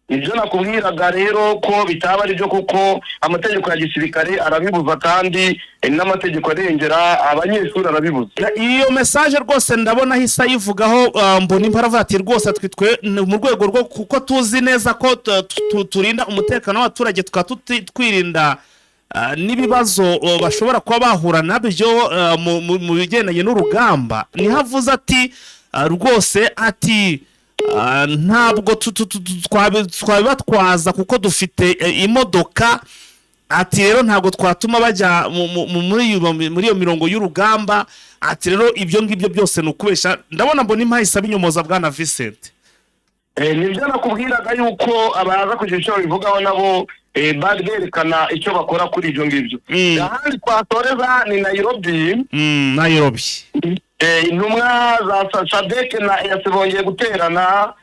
Nibyo nakubwiraga rero ko bitaba ari byo, kuko amategeko ya gisirikare arabibuza, kandi n'amategeko arengera abanyeshuri arabibuza. Iyo message rwose ndabona ahise ayivugaho. Mbona aravuga ati rwose twe mu rwego rwo kuko tuzi neza ko turinda umutekano w'abaturage, tukaba twirinda n'ibibazo bashobora kuba bahura nabyo mu bigendanye n'urugamba. Niho avuze ati rwose ati ntabwo twabibatwaza kuko dufite imodoka. Ati rero ntabwo twatuma bajya muri iyo mirongo y'urugamba. Ati rero ibyo ngibyo byose ni ukubeshya. Ndabona mbona impahise abinyomoza, bwana Vincent. Nibyo nakubwiraga yuko abaza kugira icyo babivugaho nabo bari berekana icyo bakora kuri ibyo ngibyo. Ahandi twasoreza ni Nairobi. Nairobi. Intumwa za SADC na EAC bongeye guterana,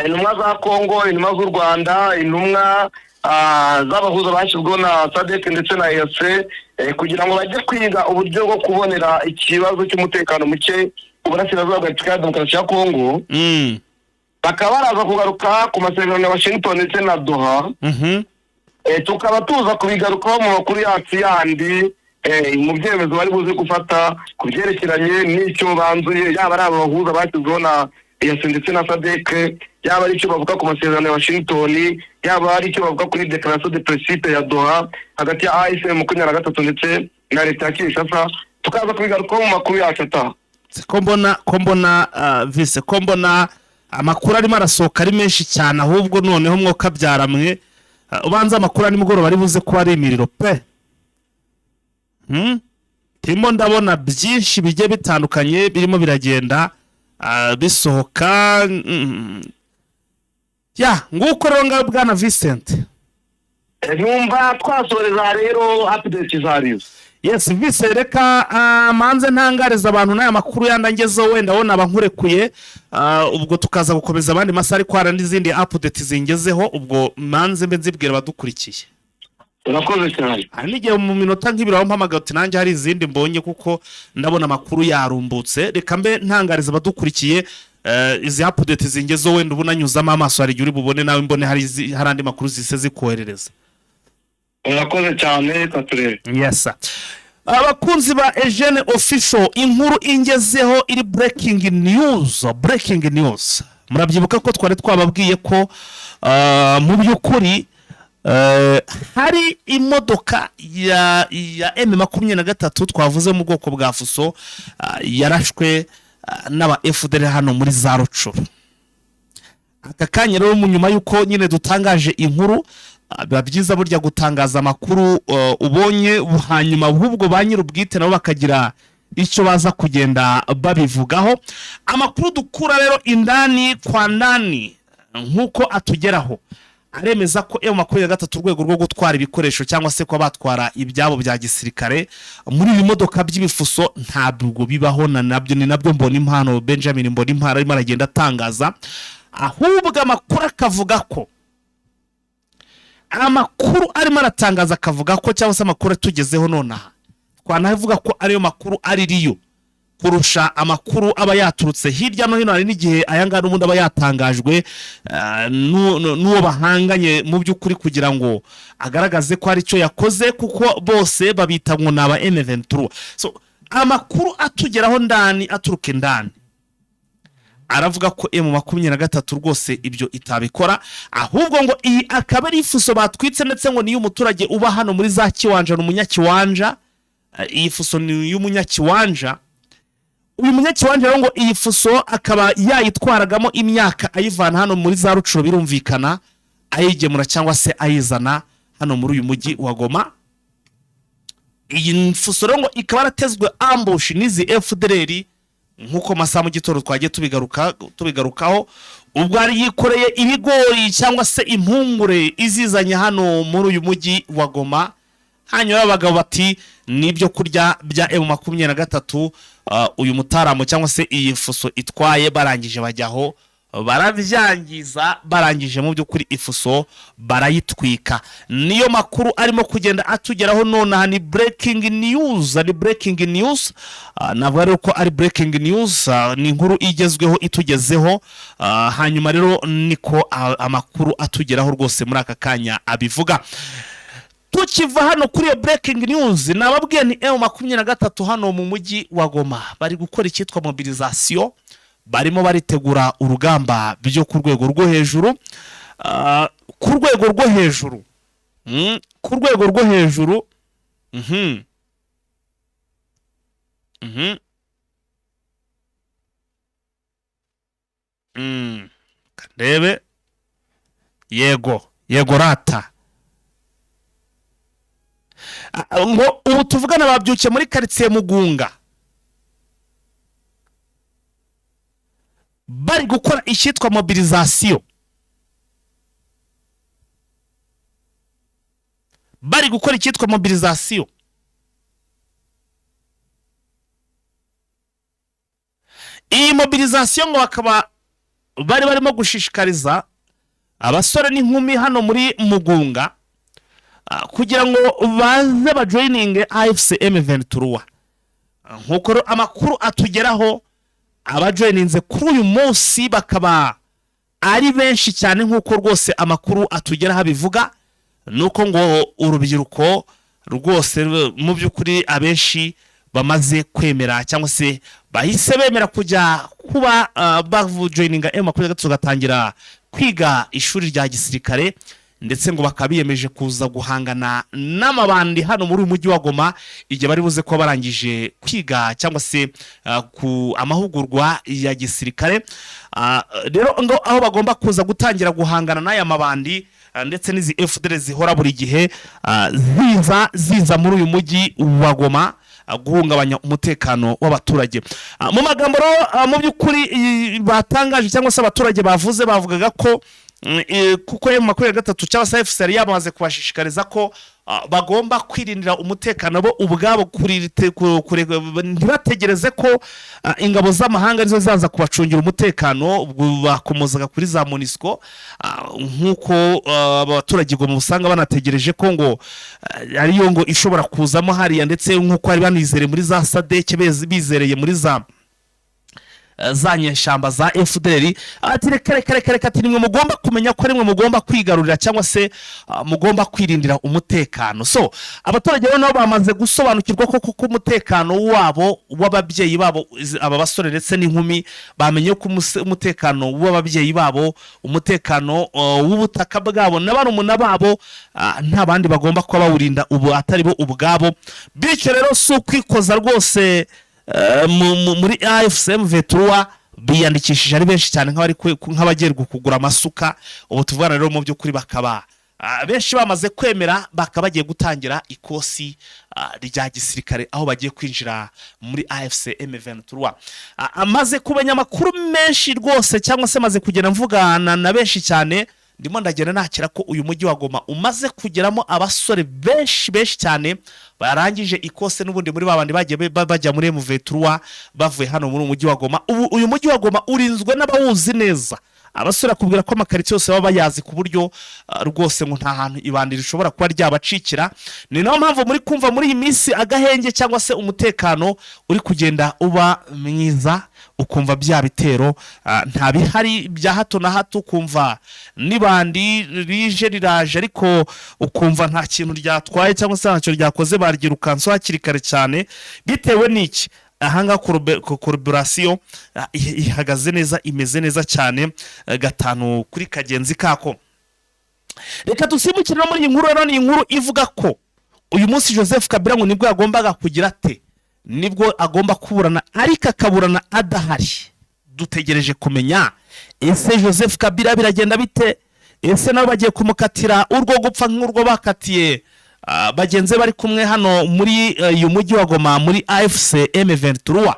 intumwa za Congo, intumwa z'u Rwanda, intumwa z'abahuza bashyizweho na SADC ndetse na EAC, kugira ngo bajye kwiga uburyo bwo kubonera ikibazo cy'umutekano muke ku burasirazuba bwa Repubulika ya Demokarasi ya Congo. Bakaba baraza kugaruka ku masezerano ya Washington ndetse na Doha. Tukaba tuza kubigarukaho mu makuru yacu yandi, mu byemezo bari buze gufata ku byerekeranye n'icyo banzuye, yaba ari abahuza bashyizweho na EAC ndetse na SADC, yaba ari icyo bavuga ku masezerano ya Washington, yaba ari icyo bavuga kuri déclaration de principe ya Doha hagati ya AFC M23 ndetse na leta ya Kinshasa. Tukaza kubigarukaho mu makuru yacu ataha. Ko mbona vise ko mbona amakuru arimo arasohoka ari menshi cyane, ahubwo noneho mwoka byaramwe, ubanza amakuru ari nimugoroba ari buze kuba ari imiriro pe. Ndimo ndabona byinshi bigiye bitandukanye birimo biragenda bisohoka. Ya nguko rero ngaho, bwana Vincent. Numva twasoreza rero update zarizo. Yes vise, reka manze ntangariza abantu n'aya makuru yandangezeho, wenda wona abankurekuye, ubwo tukaza gukomeza abandi masaha, ariko hari n'izindi update zingezeho, ubwo manze mbe nzibwira abadukurikiye. Urakoze cyane. Hari n'igihe mu minota nk'ibiri aho mpamagaye uti nanjye hari izindi mbonye, kuko ndabona amakuru yarumbutse. Reka mbe ntangariza abadukurikiye izi update zingezeho, wenda ubu nanyuzamo amaso hari igihe uri bubone nawe mbone hari andi makuru zise zikoherereza. Urakoze cyane, reka turebe. Yes sir. Abakunzi ba Eugene Official, inkuru ingezeho iri breaking news, breaking news. Murabyibuka ko twari twababwiye ko mu by'ukuri hari imodoka ya M23 twavuze mu bwoko bwa fuso yarashwe n'aba FDLR hano muri za Rucuru. Aka kanya rero, mu nyuma y'uko nyine dutangaje inkuru, biba byiza burya gutangaza amakuru ubonye hanyuma ahubwo ba nyir'ubwite nabo bakagira icyo baza kugenda babivugaho. Amakuru dukura rero indani kwa ndani nk'uko atugeraho aremeza ko M23 urwego rwo gutwara ibikoresho cyangwa se kuba batwara ibyabo bya gisirikare muri ibi modoka by'ibifuso ntabwo bibaho, na nabyo ni nabyo mbona impano Benjamin mbona impano arimo aragenda atangaza. Ahubwo amakuru akavuga ko amakuru arimo aratangaza akavuga ko, cyangwa se amakuru atugezeho nonaha twanavuga ko ariyo makuru ari riyo. Kurusha amakuru aba yaturutse hirya no hino. Hari n'igihe aya ngaya n'ubundi aba yatangajwe n'uwo bahanganye mu by'ukuri, kugira ngo agaragaze ko hari icyo yakoze, kuko bose babita ngo ni aba M23. So amakuru atugeraho ndani, aturuka indani, aravuga ko M23 rwose ibyo itabikora, ahubwo ngo iyi akaba ari ifuso batwitse, ndetse ngo niyo umuturage uba hano muri za Kiwanja, ni umunyakiwanja. Iyi fuso ni iy'umunyakiwanja. Uyu munyakiwanja rero ngo iyi fuso akaba yayitwaragamo imyaka, ayivana hano muri za Rucuro, birumvikana, ayigemura cyangwa se ayizana hano muri uyu mujyi wa Goma. Iyi fuso rero ngo ikaba yaratezwe ambush n'izi FDLR, nk'uko masaha mu gitondo twagiye tubigarukaho, ubwo yari yikoreye ibigori cyangwa se impungure, izizanye hano muri uyu mujyi wa Goma. Hanyuma abagabo bati n'ibyo kurya bya M23 uyu mutaramu cyangwa se iyi fuso itwaye. Barangije bajyaho barabyangiza, barangije mu by'ukuri ifuso barayitwika. Niyo makuru arimo kugenda atugeraho nonaha, ni breaking news, ni breaking news. Navuga rero ko ari breaking news, ni inkuru igezweho itugezeho. Hanyuma rero niko amakuru atugeraho rwose muri aka kanya abivuga. Tukiva hano kuri iyo breaking news, nababwiye ni M23 hano mu mujyi wa Goma bari gukora icyitwa mobilisation, barimo baritegura urugamba byo ku rwego rwo hejuru, ku rwego rwo hejuru, ku rwego rwo hejuru. Ndebe, yego yego rata. Ngo ubu tuvugana babyukiye muri karitsiye Mugunga, bari gukora icyitwa mobilisation, bari gukora icyitwa mobilisation. Iyi mobilisation ngo bakaba bari barimo gushishikariza abasore n'inkumi hano muri Mugunga kugira ngo baze bajoininge AFC M23. Nk'uko rero amakuru atugeraho, abajoininze kuri uyu munsi bakaba ari benshi cyane. Nk'uko rwose amakuru atugeraho abivuga, nuko ngo urubyiruko rwose mu by'ukuri abenshi bamaze kwemera cyangwa se bahise bemera kujya kuba bajoininga M23, bagatangira kwiga ishuri rya gisirikare, ndetse ngo bakaba biyemeje kuza guhangana n'amabandi hano muri uyu mujyi wa Goma igihe bari buze kuba barangije kwiga cyangwa se ku amahugurwa ya gisirikare. Rero ngo aho bagomba kuza gutangira guhangana n'aya mabandi ndetse n'izi FDLR zihora buri gihe ziza muri uyu mujyi wa Goma guhungabanya umutekano w'abaturage. Mu magambo rero mu by'ukuri batangaje cyangwa se abaturage bavuze, bavugaga ko kuko M23 cyangwa se AFC yari yamaze kubashishikariza ko bagomba kwirindira umutekano bo ubwabo, ntibategereze ko ingabo z'amahanga arizo zaza kubacungira umutekano. Ubwo bakomozaga kuri za MONUSCO, nk'uko abaturage ngo usanga banategereje ko ngo ariyo ngo ishobora kuzamo hariya, ndetse nk'uko bari banizereye muri za SADC, bizereye muri za nyeshyamba za FDLR. Ati reka reka reka reka, ati nimwe mugomba kumenya ko arimwe mugomba kwigarurira cyangwa se mugomba kwirindira umutekano. So abaturage rero nabo bamaze gusobanukirwa ko kuko umutekano wabo, w'ababyeyi babo, aba basore ndetse n'inkumi bamenye ko umutekano w'ababyeyi babo, umutekano w'ubutaka bwabo na barumuna babo, nta bandi bagomba kuba bawurinda ubu atari bo ubwabo. Bityo rero si ukwikoza rwose, muri AFC M23 biyandikishije ari benshi cyane, nk'abagiye kugura amasuka. Ubu tuvugana rero mu by'ukuri bakaba benshi bamaze kwemera, bakaba bagiye gutangira ikosi rya gisirikare, aho bagiye kwinjira muri AFC M23. Amaze kumenya amakuru menshi rwose, cyangwa se amaze kugenda mvugana na benshi cyane, ndimo ndagenda nakira ko uyu mujyi wa Goma umaze kugeramo abasore benshi benshi cyane barangije ikose n'ubundi muri babandi bagiye bajya muri M23 bavuye hano muri uyu mujyi wa Goma. Ubu uyu mujyi wa Goma urinzwe n'abawuzi neza. Abasore akubwira ko amakaritsiye yose baba bayazi, ku buryo rwose ngo nta hantu ibandi rishobora kuba ryabacikira. Ni nayo mpamvu muri kumva muri iyi minsi agahenge cyangwa se umutekano uri kugenda uba mwiza, ukumva bya bitero nta bihari bya hato na hato, ukumva n'ibandi rije riraje ariko ukumva nta kintu ryatwaye cyangwa se ntacyo ryakoze, baryirukanseho hakiri kare cyane. Bitewe n'iki? Ahangaha collaboration ihagaze neza, imeze neza cyane, gatanu kuri kagenzi kako. Reka dusimbukire no muri iyi nkuru rero. Ni inkuru ivuga ko uyu munsi Joseph Kabila ngo nibwo yagombaga kugira ate, nibwo agomba kuburana, ariko akaburana adahari. Dutegereje kumenya: ese Joseph Kabila biragenda bite? Ese nabo bagiye kumukatira urwo gupfa nk'urwo bakatiye bagenzi be bari kumwe hano muri uyu mujyi wa Goma muri AFC M23?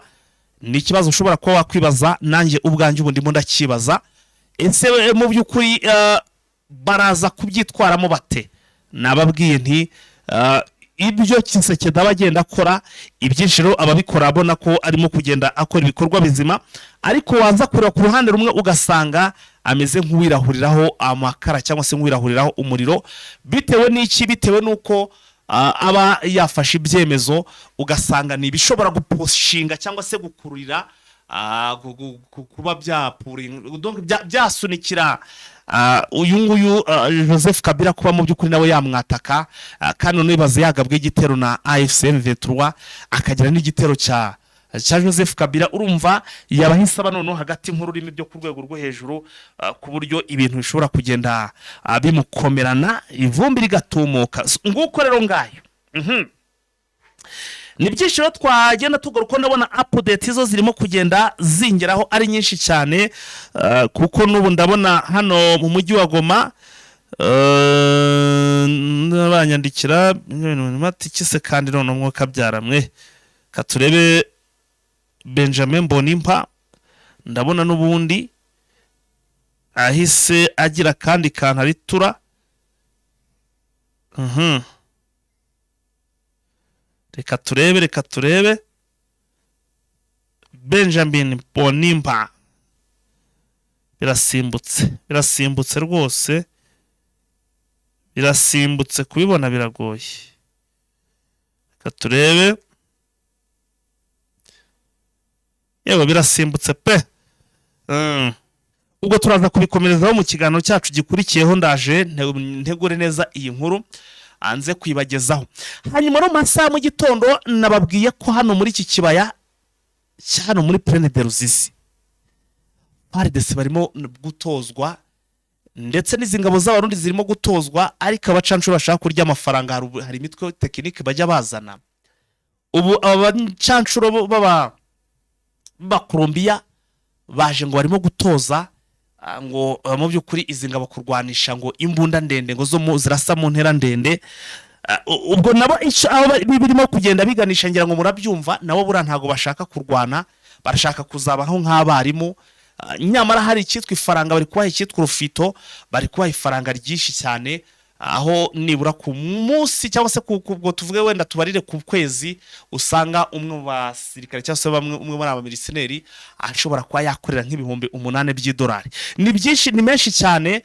Ni ikibazo ushobora kuba wakwibaza, nanjye ubwanjye ubu ndimo ndakibaza. Ese mu by'ukuri baraza kubyitwaramo bate? Nababwiye nti ibyo Tshisekedi aba agenda akora, ibyinshi rero ababikora abona ko arimo kugenda akora ibikorwa bizima, ariko waza kureba ku ruhande rumwe ugasanga ameze nk'uwirahuriraho amakara cyangwa se nk'uwirahuriraho umuriro. Bitewe n'iki? Bitewe n'uko aba yafashe ibyemezo, ugasanga ni ibishobora gupushinga cyangwa se gukururira kuba donc byasunikira uyu nguyu Joseph Kabila kuba mu by'ukuri nawe yamwataka. Kandi noneho ibaze yagabwe igitero na AFC M23, akagira n'igitero cya Joseph Kabila, urumva yaba ahise aba noneho hagati nk'ururimi byo ku rwego rwo hejuru, ku buryo ibintu bishobora kugenda bimukomerana, ivumbi rigatumuka. So, nguko rero ngayo. Ni byinshi rero twagenda tugaruka. Ndabona update zo zirimo kugenda zingeraho ari nyinshi cyane, kuko n'ubu ndabona hano mu mujyi wa Goma banyandikira bati: "Kandi none umwuka byaramwe katurebe." Benjamin Mbonimpa ndabona n'ubundi ahise agira akandi kantu aritura. Reka turebe, reka turebe. Benjamin Mbonimpa, birasimbutse, birasimbutse rwose, birasimbutse, kubibona biragoye. Reka turebe. Yewe, birasimbutse pe. Ubwo turaza kubikomerezaho mu kiganiro cyacu gikurikiyeho. Ndaje ntegure neza iyi nkuru anze kuyibagezaho. Hanyuma no mu masaha mu gitondo nababwiye ko hano muri iki kibaya cya hano muri Plaine de Ruzizi, FARDC barimo gutozwa, ndetse n'izi ngabo z'Abarundi zirimo gutozwa, ariko abacanshuro bashaka kurya amafaranga, hari imitwe technique bajya bazana. Ubu aba bacanshuro b'aba b'Abakolombiya baje ngo barimo gutoza ngo mu by'ukuri izi ngabo kurwanisha ngo imbunda ndende, ngo zo zirasa mu ntera ndende. Ubwo nabo aho birimo kugenda biganisha, ngira ngo murabyumva, nabo buriya ntabwo bashaka kurwana, barashaka kuzabaho nk'abarimu. Nyamara hari icyitwa ifaranga bari kubaha, icyitwa urufito, bari kubaha ifaranga ryinshi cyane, aho nibura ku munsi cyangwa se ubwo tuvuge wenda tubarire ku kwezi, usanga umwe mu basirikare cyangwa se bamwe, umwe muri aba mercenaires ashobora kuba yakorera nk'8,000 by'idolari. Ni byinshi, ni menshi cyane.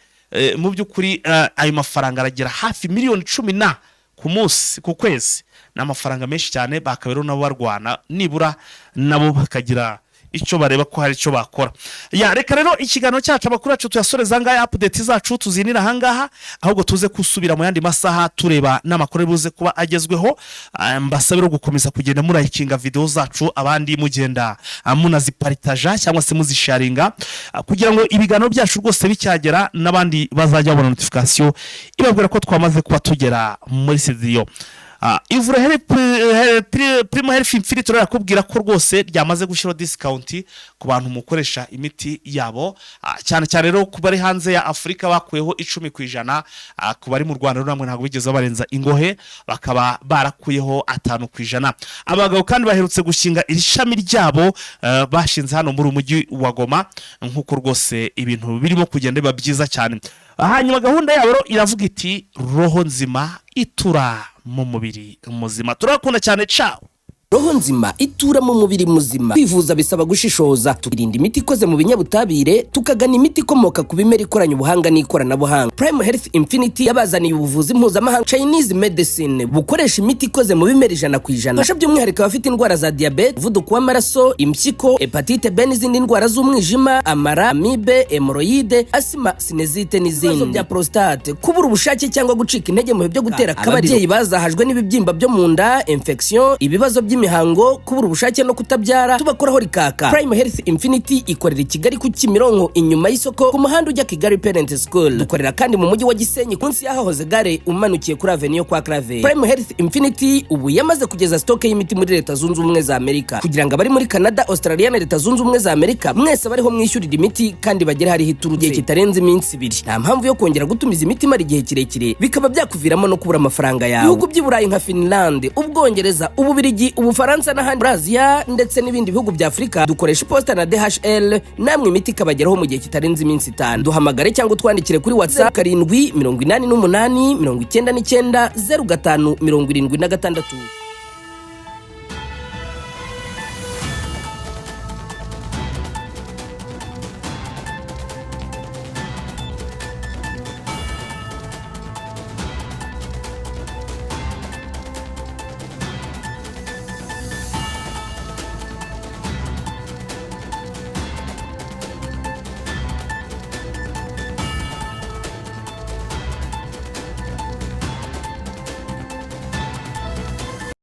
Mu by'ukuri ayo mafaranga aragera hafi miliyoni 10 na ku munsi, ku kwezi. Ni amafaranga menshi cyane. Bakaba rero nabo barwana, nibura nabo bakagira icyo bareba ko hari icyo bakora. Ya, reka rero ikiganiro cyacu, amakuru yacu tuyasoreza ahangaha, update zacu tuzinira ahangaha, ahubwo tuze gusubira mu yandi masaha tureba n'amakuru ari buze kuba agezweho. Mbasabe rero gukomeza kugenda murayikinga video zacu, abandi mugenda munaziparitaja cyangwa se muzisharinga, kugira ngo ibiganiro byacu rwose bicyagera n'abandi bazajya babona notification ibabwira ko twamaze kuba tugera muri studio. Ivura Primo Health Infinity irakubwira ko rwose ryamaze gushyiraho discount ku bantu mukoresha imiti yabo, cyane cyane rero ku bari hanze ya Afurika bakuyeho 10%. Ku bari mu Rwanda rero namwe ntabwo bigeze babarenza ingohe, bakaba barakuyeho 5%. Abagabo kandi baherutse gushinga iri shami ryabo, bashinze hano muri umujyi wa Goma, nk'uko rwose ibintu birimo kugenda biba byiza cyane. Hanyuma gahunda yabo rero iravuga iti: "Roho nzima itura mu mubiri muzima." Turakunda cyane, ciao. Roho nzima itura mu mubiri muzima. Kwivuza bisaba gushishoza, tukirinda imiti ikoze mu binyabutabire, tukagana imiti ikomoka ku bimera ikoranye ubuhanga n'ikoranabuhanga. Prime Health Infinity yabazaniye ubuvuzi mpuzamahanga, Chinese medicine, bukoresha imiti ikoze mu bimera 100%. Fasha by'umwihariko abafite indwara za diyabete, umuvuduko w'amaraso, impyiko, hépatite B n'izindi ndwara z'umwijima, amara, amibe, hémorroïdes, asima, sinusite n'izindi, ibibazo bya prostate, kubura ubushake cyangwa gucika intege mu bihe byo gutera akabariro, ababyeyi bazahajwe n'ibibyimba byo mu nda, infection, ibibazo by'imihango, kubura ubushake no kutabyara, tubakoraho rikaka. Prime Health Infinity ikorera i Kigali ku Kimironko, inyuma y'isoko, ku muhanda ujya Kigali Parent School. Dukorera kandi mu mujyi wa Gisenyi, munsi y'ahahoze gare, umanukiye kuri avenue yo kwa Claver. Prime Health Infinity ubu yamaze kugeza stock y'imiti muri Leta Zunze Ubumwe za Amerika, kugira ngo abari muri Canada, Australia na Leta Zunze Ubumwe za Amerika mwese bariho mwishyurira imiti kandi bagere hariho iturutse igihe kitarenze iminsi 2. Nta mpamvu yo kongera gutumiza imiti imara igihe kirekire, bikaba byakuviramo no kubura amafaranga yawe. Ibihugu by'i Burayi nka Finland, Ubwongereza, Ububirigi, Ubufaransa n'ahandi muri Aziya ndetse n'ibindi bihugu bya Afurika, dukoresha iposita na DHL, namwe imiti ikabageraho mu gihe kitarenze iminsi 5. Duhamagare cyangwa utwandikire kuri WhatsApp: 788 99 05 76.